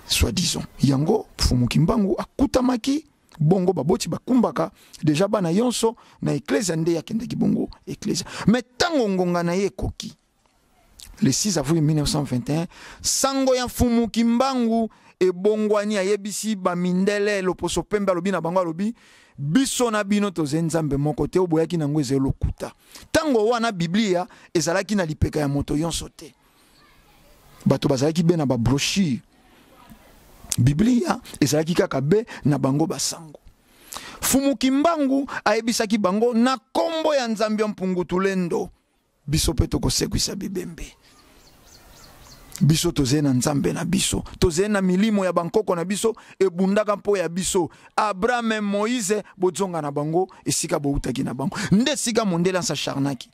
soi-disant. Yango Fumu Kimbangu akutamaki bongo, baboti bakumbaka deja bana yonso na eklezia, nde akendaki bongo eklezia. Me ntango ngonga na ye ekoki, le 6 avril 1921, sango ya Mfumu Kimbangu ebongwani. Ayebisi bamindele loposo pembe, alobi na bango, alobi: biso na bino tozali Nzambe moko te, oboyaki nango ezali lokuta. Ntango wana Biblia ezalaki na lipeka ya moto nyonso te, bato bazalaki be na babrochure, Biblia ezalaki kaka be na bango basango. Fumu Kimbangu ayebisaki bango na nkombo ya Nzambe ya Mpungutulendo, biso mpe tokosekwisa bibembe. Biso tozali na Nzambe na biso, tozali na milimo ya bankoko na biso ebundaka mpo ya biso, Abraham, Moïse, bozonga na bango esika boutaki na bango. Nde esika mondele ansacharnaki,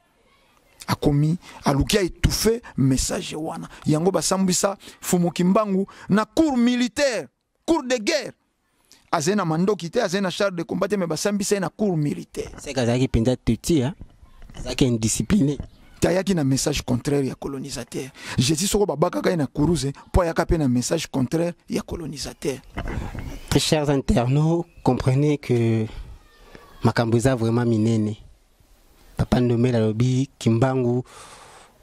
akomi aluki aétouffe message wana. Yango basambwisa Fumu Kimbangu na cour militaire, cour de guerre. Azali na mandoki te, azali na char de combat te, me basambisa ye na cour militaire. Seke azalaki mpenza teti, azalaki indiscipliné. Te, ayaki na message contraire ya colonisateur. Jésus soko babakaka ye na kuruze mpo ayaka mpe na message contraire ya colonisateur. Très chers internautes, comprenez que makambo eza vraiment minene. Papa Ndombele alobi Kimbangu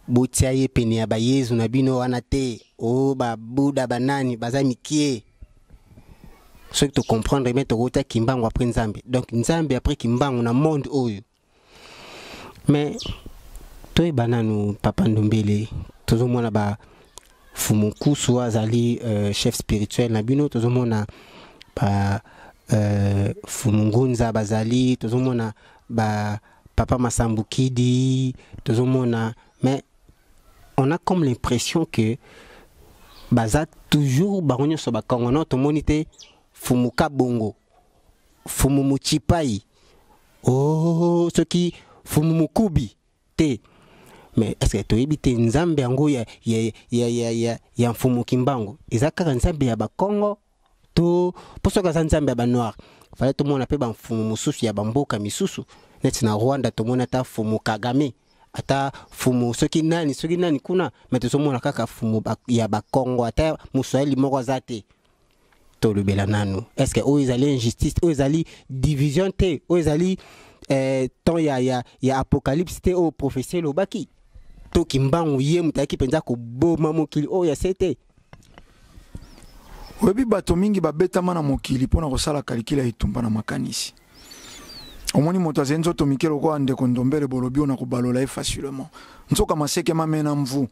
botia ye pene ya bayezu na bino wana te, o babuda banani baza mikie. Soki tocomprendre bien, tokotia Kimbangu après Nzambe, donc Nzambe après Kimbangu na monde oyo. Mais toyeba nanu, Papa Ndombele, tozomona ba Fumu Kusu azali chef spirituel na bino, tozomona ba Fumu Ngunza bazali, tozomona ba Papa Masambukidi, tozomona, mais on a comme l'impression que baza toujours bango nyonso bakongo. No, tomoni te Fumu Kabongo, Fumu Muchipai, oh, soki Fumu Mukubi te. Mais est ce que toyebi te Nzambe yango ya Mfumu Kimbangu eza kaka Nzambe ya bakongo to? Mpo soki aza Nzambe ya banoir, fale tomona mpe bamfumu mosusu ya bamboka misusu, neti na Rwanda tomoni ata Fumu Kagame, ata fumu soki nani soki nani kuna. Me tozomona kaka fumu ya bakongo, ata moswahili moko aza te. Tolobela nanu, est ce que oyo ezali injustice, oyo ezali division te, oyo ezali temps ya apocalypse te oyo prophétie elobaki, to Kimbangu ye moto ayaki mpenza koboma mokili oyo ya se te? Oyebi, bato mingi babetama na mokili mpona kosala kalikila ya etumba na makanisi. Omoni moto azali nzoto mike lokola ndeko Ndombele, bolobi oyo na kobalola ye facilement, nzoka maseke mamena mvu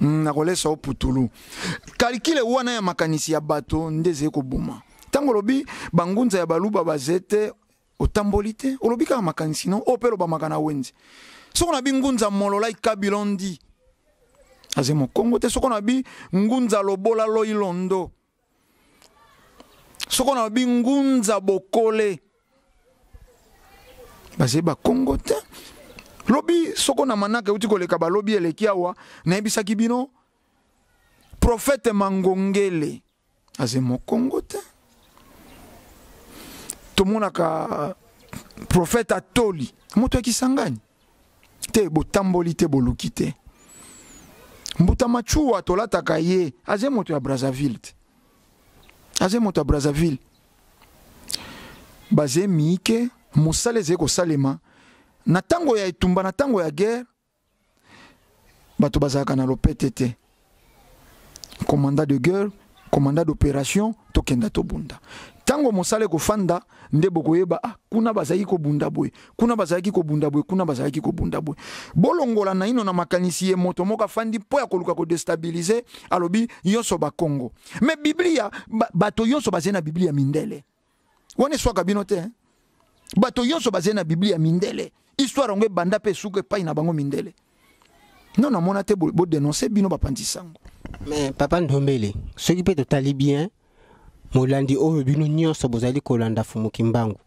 nakolesa o putulu. Kalikile wana ya makanisi ya bato nde ezali koboma. Ntango olobi bangunza ya baluba baze te, otamboli te, olobi kaka makanisi no oyo mpe elobamaka na wenze. Soko na bingunza mololai kabilondi. Aze mokongo te. Soko na bi ngunza lobola loilondo, soko na bi ngunza bokole, baze bakongo te. Lobi soko na manaka euti koleka, balobi eleki awa, nayebisaki bino prophète Mangongele aze mokongo te. Tomonaka prophète Atoli, moto ya Kisangani te. Botamboli te, boluki te. Mbuta Machua tolataka ye, aze moto ya Brazzaville te, aze moto ya Brazzaville. Baze miike, mosala ezali kosalema na ntango ya etumba, na ntango ya guerre, bato bazalaka na lopete te. Commandant de guerre, commandant d'opération, tokenda tobunda. Ntango mosala ekofanda nde bokoyeba, ah, kuna bazalaki kobunda boye, kuna bazalaki kobunda boye, kuna bazalaki kobunda boye. Bolongola naino na makanisi ye moto moko afandi mpo ya koluka kodestabilize, alobi nyonso bakongo. Me Biblia, bato nyonso bazali na Biblia mindele. Wana eswaka bino te, hein? Bato nyonso bazali na Biblia mindele. Histoire yango ebanda mpe esuka epai na bango mindele. Non, namona te bodenonse bino bapanzi sango. Mais papa Ndombele, soki mpe totali bien molandi oyo, bino nyonso bozali kolanda Fumu Kimbangu,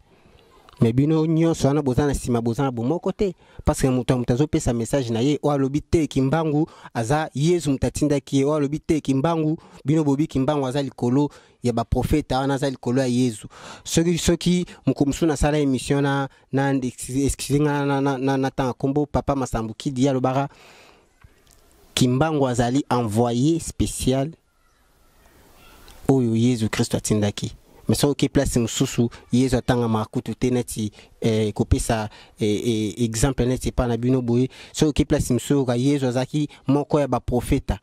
me bino nyonso wana boza na nsima, boza na bomoko te, parce que moto ya moto azopesa message na ye. Oyo alobi te Kimbangu aza Yezu moto atindaki ye, oyo alobi te Kimbangu, bino bobi Kimbangu aza likolo ya baprofeta wana, aza likolo ya Yezu. Soki mokolo mosusu nasala émission na excuse nga na ntanga nkombo papa Masambu Kidi, ye alobaka Kimbangu azali envoyé spécial oyo Yezu Kristo atindaki. Mais soki oke place mosusu, Yezu atangamaka kutu te. Neti kopesa exemple neti epai na bino boye, soki oke place mosusu, oyoka Yezu azalaki moko ya baprofeta.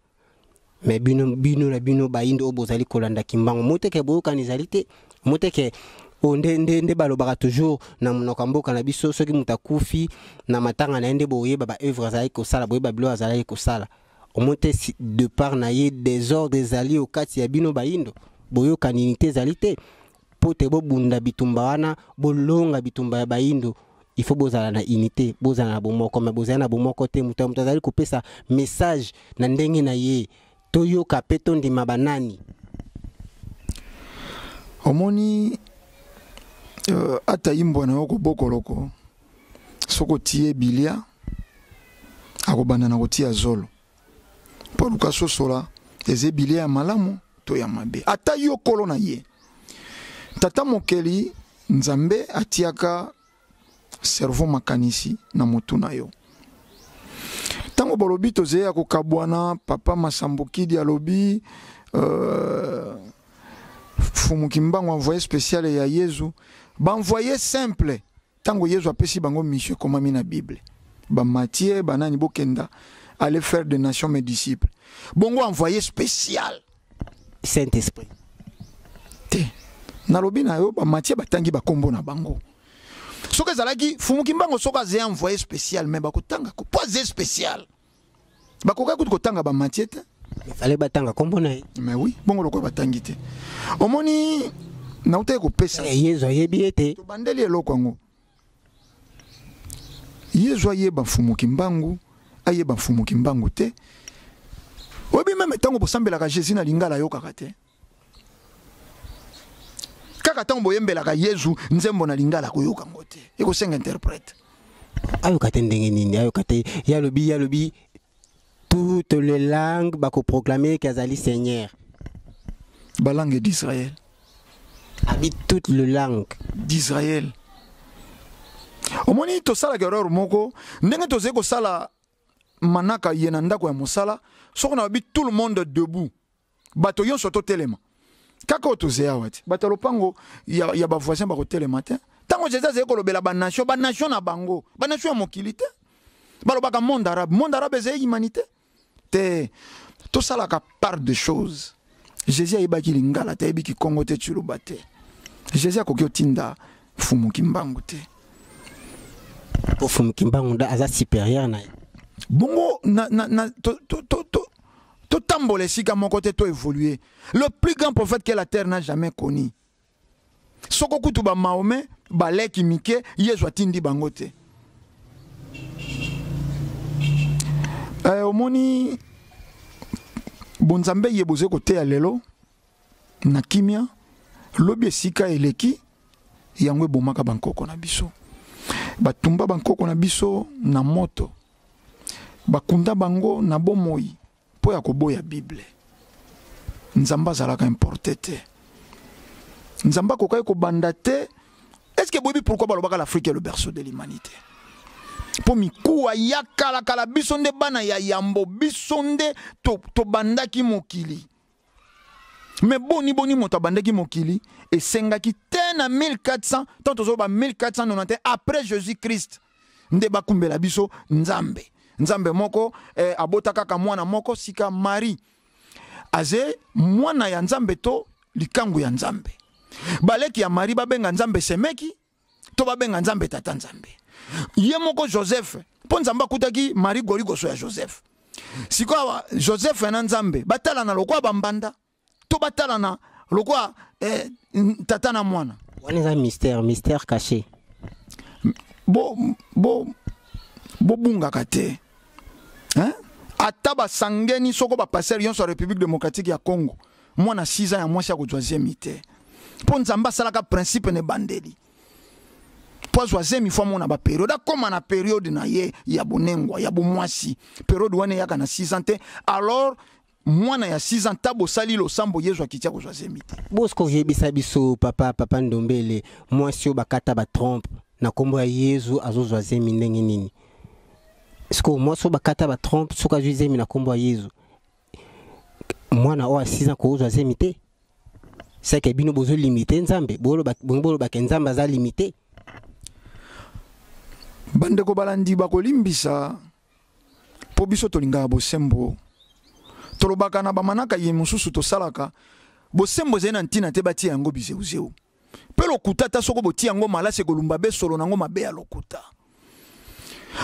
Mais bino na bino bayindo oyo bozali kolanda Kimbangu, moteke boyokani ezali te. Moteke oyo nde balobaka toujours na monoko ya mboka na biso, soki moto akufi, na matanga na ye nde boyeba baœuvre azalaki kosala, boyeba biloko azalaki kosala. Omoni te, de part na ye désordre ezali okati ya bino bayindo, boyokani unité ezali te. Mpo te bobunda bitumba wana, bolonga bitumba ya bayindo, il faut bozala na unité, bozala na bomoko. Me bozali na bomoko te. Moto ya moto azali kopesa message na ndenge na ye. Toyoka mpe tondima banani? Omoni, ata imbwa na yo kobokoloko, soki otie bilia, akobanda na kotia zolo mpo aluka sosola eza ebilia ya malamu to ya mabe. Ata yo kolo na ye, tata mokeli Nzambe atiaka cerveau, makanisi na motu na yo. Ntango balobi tozali ya kokabwana, papa Masambukidi alobi Fumu Kimbangu envoyé spécial ya Yezu, baenvoyé simple. Ntango Yezu apesi bango mission ekomami na Bible, bamatie banani, bokenda, aller faire des nations mes disciples. Bongo envoyé spécial Saint Esprit te. Nalobi na yo, bamatie batangi bakombo na bango. Soki ezalaki Fumu Kimbangu, soki azali envoyé spécial, mais bakotanga po aze spécial, bakokaki kutu kotanga bamatie te. Fallait batanga kombo na ye. Mais oui, bongo lokola batangi te, omoni nautaki kopesa Yezu ayebi ye te. Tobandeli eloko yango. Yezu ayeba Mfumu Kimbangu, ayeba Mfumu Kimbangu te. Oyebi, même ntango bosambelaka Jésus na lingala, ayokaka te. Kaka ntango boyembelaka Yezu nzembo na lingala, koyoka yango te, ekosenga interprète. Ayoka te ndenge nini? Ayoka te. Ye alobi, ye alobi toutes les langues bakoproclame ke azali Seigneur. Balangue d'Israël. Abi toutes les langues d'Israël. Omoni, tosalaka erreur moko ndenge tozali kosala manaka ye na ndako ya mosala. Soki na babi tout le monde debout, bato nyonso totelema, kaka oyo tozali awa te, bato ya lopango ya bavoisin bakotelema te. Ntango Jésus azali kolobela banation, banation na bango, banation ya mokili te. Balobaka monde arabe, monde arabe ezali humanité te. Tosalaka part de choses. Jésus ayebaki lingala te, ayebi kikongo te, tshiluba te. Jésus akoki otinda Fumu Kimbangu te. Po Fumu Kimbangu nde aza supérieur na ye. Bongo na totambola esika moko te, toévolue. Le plus grand prophète que la terre n'a jamais connu, soko kutu bamahomet baleki mike, Yezu atindi bango te. Omoni. Bonzambe ye boze koteya lelo na kimia, lobi esika eleki yango ebomaka bankoko na biso. Batumba bankoko na biso na moto, bakunda bango na bomoi mpo ya koboya Bible. Nzambe azalaka importe te. Nzambe akokaki kobanda te. Est-ce que boyebi pourquoi balobaka l'Afrique est le berceau de l'humanité? Mpo mikuwa ya kalakala, biso nde bana ya yambo, biso nde tobandaki mokili. Me boni boni moto abandaki mokili esengaki te na 1400, tant tozoloba 1491 après Jésus-Christ nde bakumbela biso Nzambe. Nzambe moko abota kaka mwana moko sika Marie aze mwana ya Nzambe to likangu ya Nzambe. Baleki ya Marie babenga Nzambe semeki to babenga Nzambe tata Nzambe. Ye moko Joseph, mpo Nzambe akutaki Marie goligoso ya Joseph. Sikoyo Joseph na Nzambe batalana lokola bambanda to batalana lokola tata na mwana. Wana eza mystère, mystère caché. Bobungaka te. Hein? Ata basangeni soko ba pasteur yonso ya République démocratique ya Congo, mwana 6 ans ya mwasi akozwa zemi te. Mpo Nzambe asalaka principe na ebandeli. Mpo azwa zemi fo amona ba période, akoma na période na ye ya bonengwa, ya bomwasi. Période wana eyaka na 6 ans te. Alors mwana ya 6 ans ta bosali losambo Yezu akitia kozwa zemi te. Bosco oyebisa biso papa, papa Ndombele, mwasi oyo bakata ba trompe na kombo ya Yezu azozwa zemi ndenge nini? Siko mwasi oyo bakata ba trompe soki azwi zemi na kombo ya Yezu, mwana oyo ya 6 ans kozwa zemi te? C'est que bino bozo limiter Nzambe, boloba ke Nzambe aza limité. Bandeko balandi bakolimbisa po biso tolingaka bosembo. Tolobaka na bamanaka ye mosusu tosalaka bosembo ezali na ntina te batia yango bizeuzeu. Pe lokuta ata soko botia yango malasi ekolumba be solo nango mabe ya lokuta.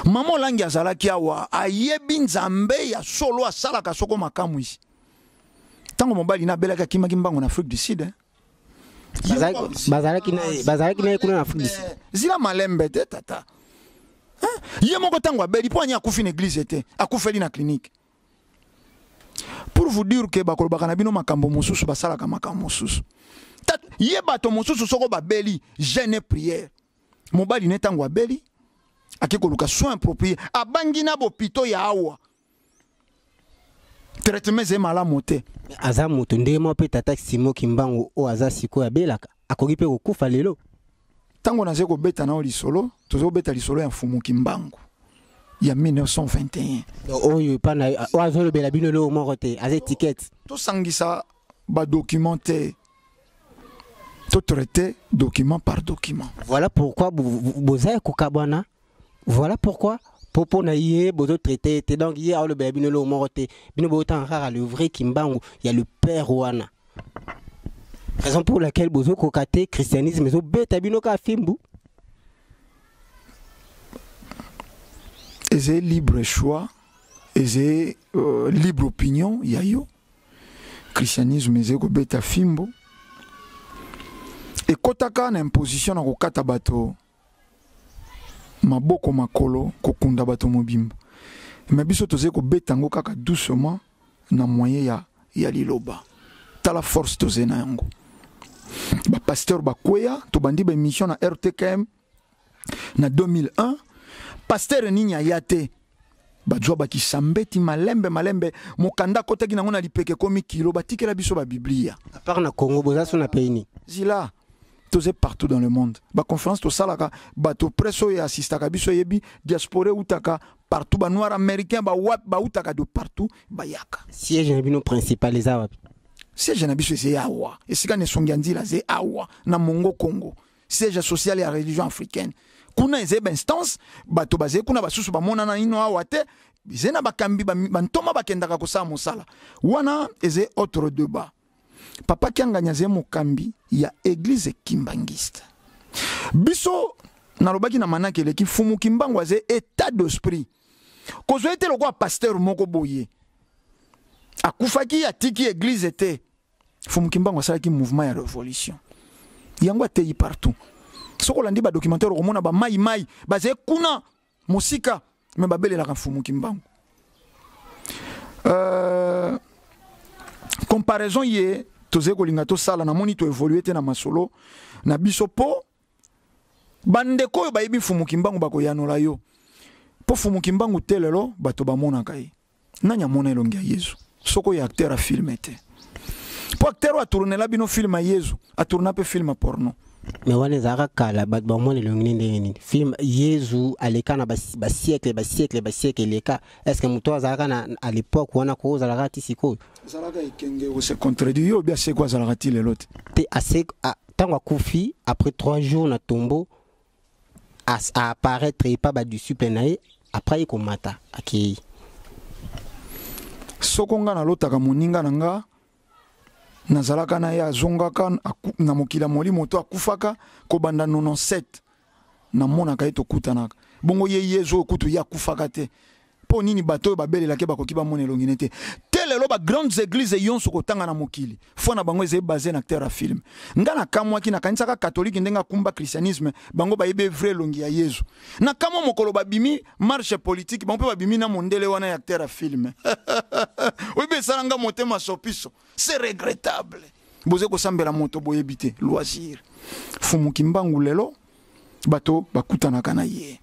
Mama Olangi azalaki awa, ayebi Nzambe ya solo asalaka soko makamwisi. Tango mobali na abelaki akimaki mbango na Afrique du Sud, hein? Bazalaki na ye, bazalaki na ye kuna na Afrique du Sud. Zila malembe te tata. Hein? Ye moko tango abeli po ani akufi na église te, akufeli na clinique. Pour vous dire que bakolobaka na bino makambo mosusu, basalaka makambo mosusu. Tata, ye bato mosusu soko babeli, jeûne et prière. Mobali ne tango abeli, ake koluka soin approprié, abangi na bopito ya awa. Traitement ezali malamu te. Aza moto ndenge moko mpe tata Simon Kimbangu oyo aza sikoyo abelaka, akoki mpe kokufa lelo. Tango nazali kobeta nao lisolo, tozali kobeta lisolo ya Mfumu Kimbangu ya 1921. Donc, oyo epa na ye, oyo azolobela bino eloko moko te, aza étiquette. Tosangisa ba document te, to traiter document par document. Voilà pourquoi boza ya kokabwana. Voilà pourquoi popo na ye bozo traiter te. Donc ye alobela bino eloko moko te, bino botanga kaka le vrai Kimbangu ya le père wana. Raison pour laquelle bozo koka te christianisme ezo beta bino ka fimbu. Ezali libre choix, ezali libre opinion ya yo. Christianisme ezali kobeta fimbu. Ekotaka na imposition na kokata bato maboko makolo, kokunda bato mobimba. Mais biso tozali kobeta yango kaka doucement na moyen ya liloba. Tala force tozali na yango. Ba pasteur bakweya, tobandi ba émission na RTKM na 2001. Pasteur nini aya te? Bajwa bakisambeti malembe malembe, mokanda kotaki nango na lipeke komi kilo, batikela biso ba Biblia. À part na Congo, boza so na pays ni. Zila, toze partout dans le monde. Ba conférence tosalaka, bato presse oyo assistaka biso yebi, diaspora utaka partout, ba noir américain ba wap ba utaka de partout bayaka. Siège na bino principal eza wapi? Siège na biso eza awa. Esika ne songi nzila ze awa na Mongo Congo. Siège social ya religion africaine. Kuna eza ba instance, bato baze kuna basusu bamonana ino awa te, eza na bakambi ba ntoma bakendaka kosala mosala. Wana eza autre débat. Papa Kiangani aza mokambi ya église kimbangiste. Biso nalobaki na manake eleki, Mfumu Kimbangu aza état d'esprit. Kozwa ete lokola pasteur moko boye. Akufaki atiki église te. Mfumu Kimbangu asalaki mouvement ya révolution. Yango ateyi partout. Soko olandi ba documentaire okomona ba mai mai baze kuna mosika mais babelelaka Mfumu Kimbangu. Comparaison ye tozali kolinga tosala, namoni toévolue te na masolo na biso, mpo bandeko oyo bayebi Mfumu Kimbangu bakoyanola yo. Mpo Mfumu Kimbangu te, lelo bato bamonaka ye. Nani amona elongi ya Yezu? Soki oyo acteur ya film te, mpo acteur oyo atournela bino film ya Yezu, atourna mpe film ya porno. Mais wana ezalaka kala. Bato bamona elongi ne ndenge nini? Film Yezu aleka na basiècle, basiècle, basiècle eleka. Est ce que moto azalaka na à l'époque wana ko ozalaka ti sikoyo? Ezalaka ekenge ose contredit yo. Obi aseko azalaka ti lelo te. Te, ase ntango akufi, après 3 jours na tombeau, apparaître epa badisciple na ye. Après ye komata, akei. Soko nga nalotaka moninga na nga nazalaka na ye, azongaka na mokili ya molimo to akufaka kobanda 97, namonaka ye, tokutanaka bongo. Ye Yezu oyo kutu ye akufaka te, mpo nini bato oyo babelelaki bakoki bamona elongi ne te? Te, lelo bagrandes églises nyonso kotanga na mokili, foi na bango ezali basé na acteur ya film. Nga nakamwaki, nakanisaka catholique ndenge akumba christianisme, bango bayebi vrai elongi ya Yezu. Nakamwa mokolo babimi marche politique, bango mpe babimi na mondele wana ya acteur ya film. Oyebi, esala nga motema sopiso. C'est regrettable. Boze kosambela moto boyebi te. Loisir. Fumu Kimbangu lelo bato bakutanaka na ye.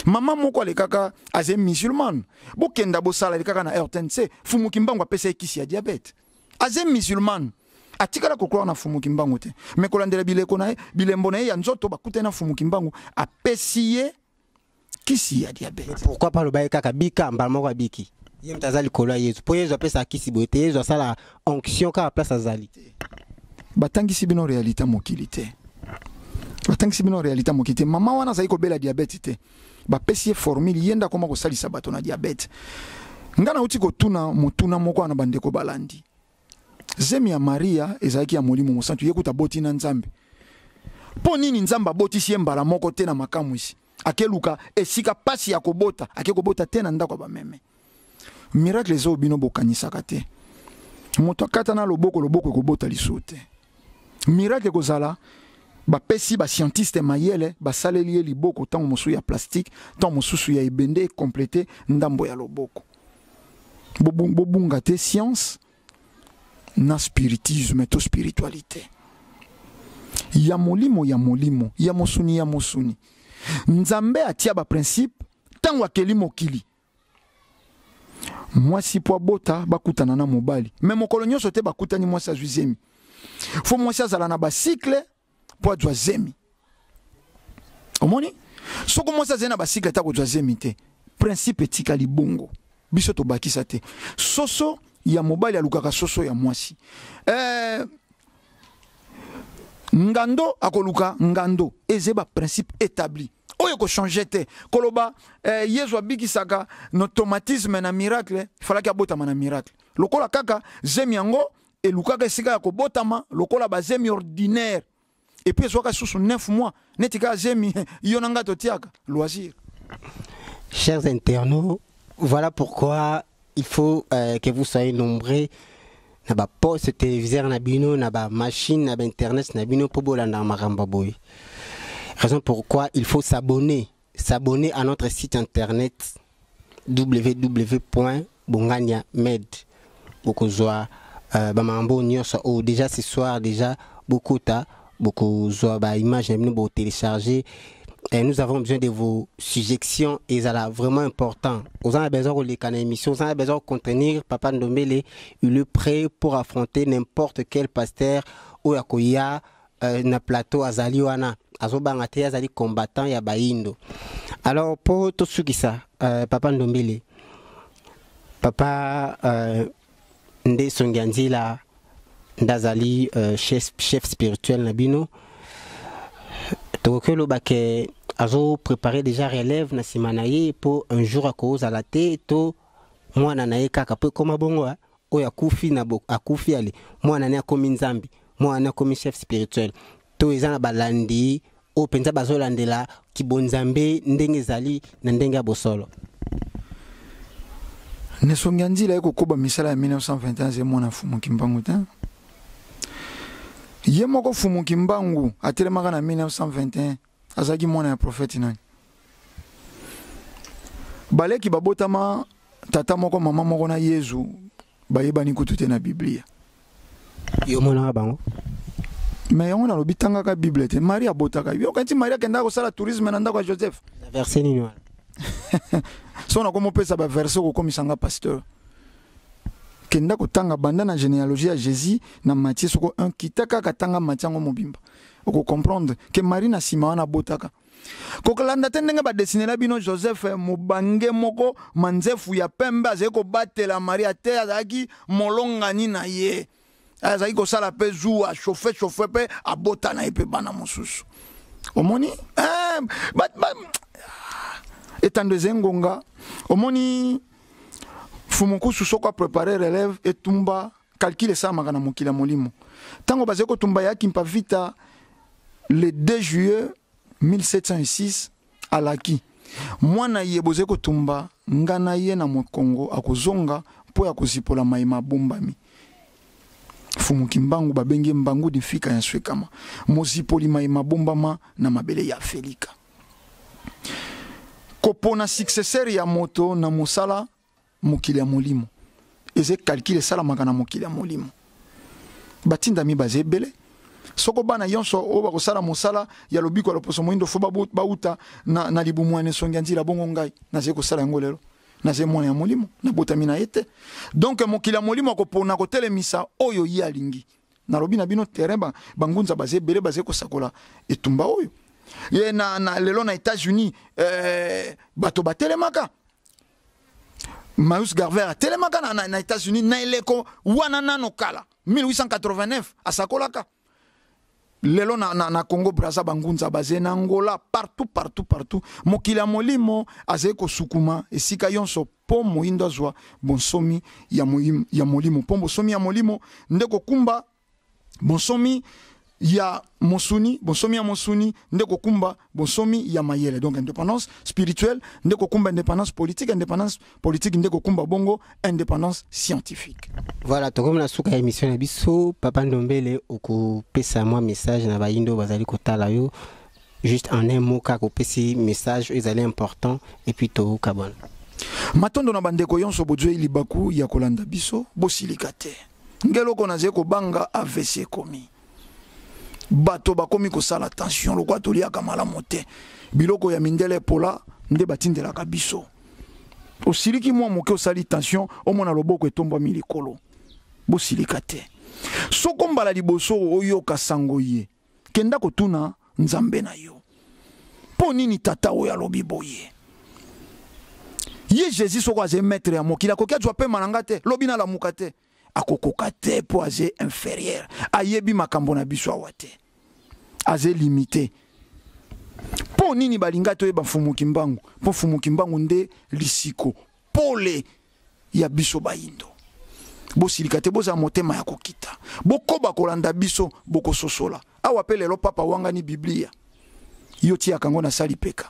Mama moko alekaka, aze musulmane, bokenda bosala, alekaka na RTNC. Fumu Kimbangu apesa ye kisi ya diabète. Aze musulmane, atikala kokroire na Fumu Kimbangu te, me kolandela bileko na ye, bilembo na ye ya nzoto, bakutani na Fumu Kimbangu, apesi ye kisi ya diabète. Pourquoi pas loba ye kaka bika, mbala moko abiki? Ye moto aza likolo ya Yezu, mpo Yezu apesaka kisi boye te. Yezu asala onction kaka place azali. Batangisi bino réalité mokili te, batangisi bino réalité mokili te. Mama wana azali kobela diabète te, bapesi ye formule, ye nde akoma kosalisa bato na diabète. Nga nauti kotuna motuna moko wana, bandeko balandi. Zemi ya Maria ezalaki ya Molimo Mosantu, ye kuta aboti na Nzambe. Mpo nini Nzambe abotisi ye mbala moko te na makamwisi? Akeluka esika pasi ya kobota, ake kobota te na ndako ya bameme. Miracle eza oyo bino bokanisaka te. Moto akata na loboko, loboko ekobota lisusu te. Miracle ekozala bapesi bascientiste mayele, basaleli ye liboko, ntango mosusu ya plastique, ntango mosusu ya ebende, ekomplete ndambo ya loboko. Bobunga te science na spiritisme to spiritualité. Ya molimo ya molimo, ya mosuni ya mosuni. Nzambe atia baprincipe ntango akeli mokili. Mwasi mpo abota, bakutana na mobali, me mokolo nyonso te bakutani, mwasi azwi zemi. Fo mwasi azala na bacycle mpo azwa zemi. Omoni, soko mwasi azali na bacycle te, akozwa zemi te. Principe etikali bongo, biso tobakisa te. Soso ya mobali alukaka soso ya mwasi, ngando akoluka ngando. Eza baprincipe établi oyo ekochange te. Koloba Yezu abikisaka na automatisme na miracle, falaki abotama na miracle, lokola kaka zemi yango elukaka esika ya kobotama lokola bazemi ordinaire, et puis ezwaka susu 9 mois neti kaka zemi yo na ngai totiaka. Loisir. Chers internautes, voilà pourquoi il faut que vous soyez nombreux na baposte téléviseur na bino, na bamachine, na bainternet na bino, mpo bolanda makambo boye. Raison pourquoi il faut s'abonner, s'abonner à notre site internet www.bongania.med. Bokozwa bamakambo nyonso oyo déjà ce soir. Déjà bokota, bokozwa baimage na bino, botélécharger. Et nous avons besoin de vos suggestions et ça là vraiment important. Vous en avez besoin de na émission, vous en avez besoin de contenir Papa Ndombele, il est prêt pour affronter n'importe quel pasteur ou akoya na plateau. Azali wana, azobanga te, azali combattant ya bayindo. Alors pour tosukisa, Papa Ndombele, Papa nde songi ya nzela ndazali chef spirituel na bino, tokoki oloba ke azo préparer déjà relève na nsima na ye, mpo un jour akozala te, to mwana na ye kaka, mpo ekóma bongo oyo akufi na akufi, ale mwana ne akomi Nzambe, mwana ne akomi chef spirituel, to eza na balandi oyo mpenza bazolandela kibonzambe ndenge ezali na ndenge ya bosolo? Nesongi ya nzila ekokoba misala ya 1921. Ze mwana Fumu Kimbangu te. Ye moko Fumu Kimbangu atelemaka na 1921, azalaki mwana ya prophète nani? Baleki babotama tata moko, mama moko na Yezu, bayebani kutu te na Biblia. Yo omonaka bango? Mais yango nalobi, tangaka Bible te. Marie abotaka. Yo okanisi Marie akendaka kosala tourisme na ndako ya Joseph? Verset nini wana? So nakomopesa baverset, okokomisa nga pasteur. Kenda kotanga banda na généalogie ya Jésus na Matthieu soko 1, kita kaka, tanga Matthieu yango mobimba, okocomprendre ke Marie na nsima wana abotaka. Kokolanda te ndenge badesinela bino Joseph, mobange moko manzefu ya pembe azali kobatela Maria te. Azalaki molongani na ye, azalaki kosala mpe zuwa, chauffe chauffe, mpe abota na ye mpe bana mosusu. Omoni eh, etando eza ngonga. Omoni Fumukusu, soko aprépare relève, etumba calcul esalamaka na mokili ya molimo. Ntango bazali kotumba ya Kimpa Vita le 2 juillet 1706, alaki mwana ye: bozali kotumba nga na ye na mokongo, akozonga mpo ya kozipola mai mabombami. Fumu Kimbangu babengi ye Mbangu Difika ya Swekama, mozipoli mai mabombama na mabele ya Afelika. Kopona successeur ya moto na mosala mokili ya molimo eza calcul esalamaka na mokili ya molimo. Batindami baza ebele. Soko bana nyonso oyo bakosala mosala ya lobiko ya loposo moyindo fo bauta na libumu ya nesongi ya nzila. Bongo ngai nazali kosala yango lelo, nazali mwana ya molimo, nabotami na ye te. Donc mokili ya molimo akopona kotelemisa oyo ye alingi. Nalobi na bino, terrain bangunza baza ebele, bazali kosakola etumba oyo ye na lelo na États-Unis. Bato batelemaka, Marcus Garvey atelemaka na États-Unis na eleko wana nano kala, 1889, asakolaka. Lelo na Congo Braza bangunza baze, na Angola, partout, partout, partout. Mokili ya molimo azali kosukuma esika nyonso mpo moyindo azwa bonsomi ya molimo, mpo bonsomi ya molimo nde kokumba bonsomi ya mosuni, bonsomi ya mosuni nde kokumba bonsomi ya mayele. Donc indépendance spirituelle nde kokumba indépendance politique, indépendance politique nde kokumba bongo indépendance scientifique. Voilà, tokomi na suka ya émission na biso. Papa Ndombele, okopesa mwa message na bayindo bazali kotala yo, juste en un mot kaka, opesi message oyo ezali important et puis tokabwana. Matondo na bandeko nyonso bozwi libaku ya kolanda biso. Bosilika te. Ngeloko nazali kobanga AVC ekomi, bato bakomi kosala tension lokwa toliaka malamu te, biloko ya mindele epola nde batindelaka biso. Osiliki mwa moke, osali tension, omona loboko etombwami likolo. Bosilika te. Soko mbala liboso oyoka sango ye, kenda kotuna Nzambe na yo: mpo nini tata oyo alobi boye? Ye Jésus, soko azali maître ya mokili, akoki azwa pema na nga te, lobi nalamuka te? Akokoka te, mpo aze inférieur, ayebi makambo na biso awa te, aze limité. Mpo nini balinga toyeba Mfumu Kimbangu? Mpo Mfumu Kimbangu nde lisiko pole ya biso bayindo. Bosilika te, bozala motema ya kokita, bokoba kolanda biso, bokososola. Awa mpe lelo papa wangani Biblia, yo tiaka yango na sali peka.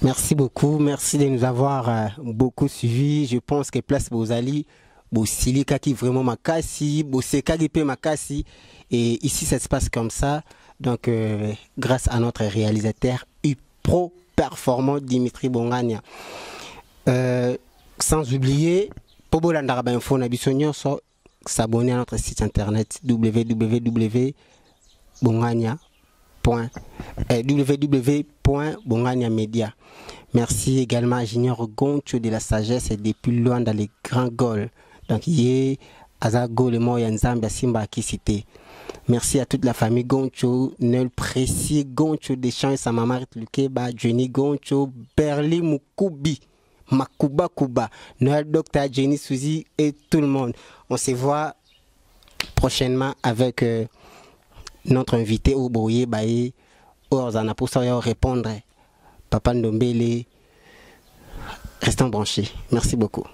Merci beaucoup, merci de nous avoir beaucoup suivis. Je pense que place bozali, bosilikaki vraiment makasi, bosekaki pe makasi. Et ici, ça se passe comme ça. Donc, grâce à notre réalisateur pro performant Dimitri Bongania. Sans oublier, po bolandaka ba info na biso nyonso, s'abonner à notre site internet www.bongania www.bonganiamedia. Merci également à Junior Goncho de la sagesse et depuis loin dans les grands goals. Donc, yé aza gole mo ya Nzambe asimba akisi. Merci à toute la famille Goncho, Nel Précis, Goncho Deschamps et sa maman Lukeba, Jenny Goncho, Berli Mukubi, Makuba Kuba, Noël Docteur, Jenny Suzy et tout le monde. On se voit prochainement avec notre invité au Boye Baye, Orzana pour ça répondre. Papa Ndombele, restons branchés. Merci beaucoup.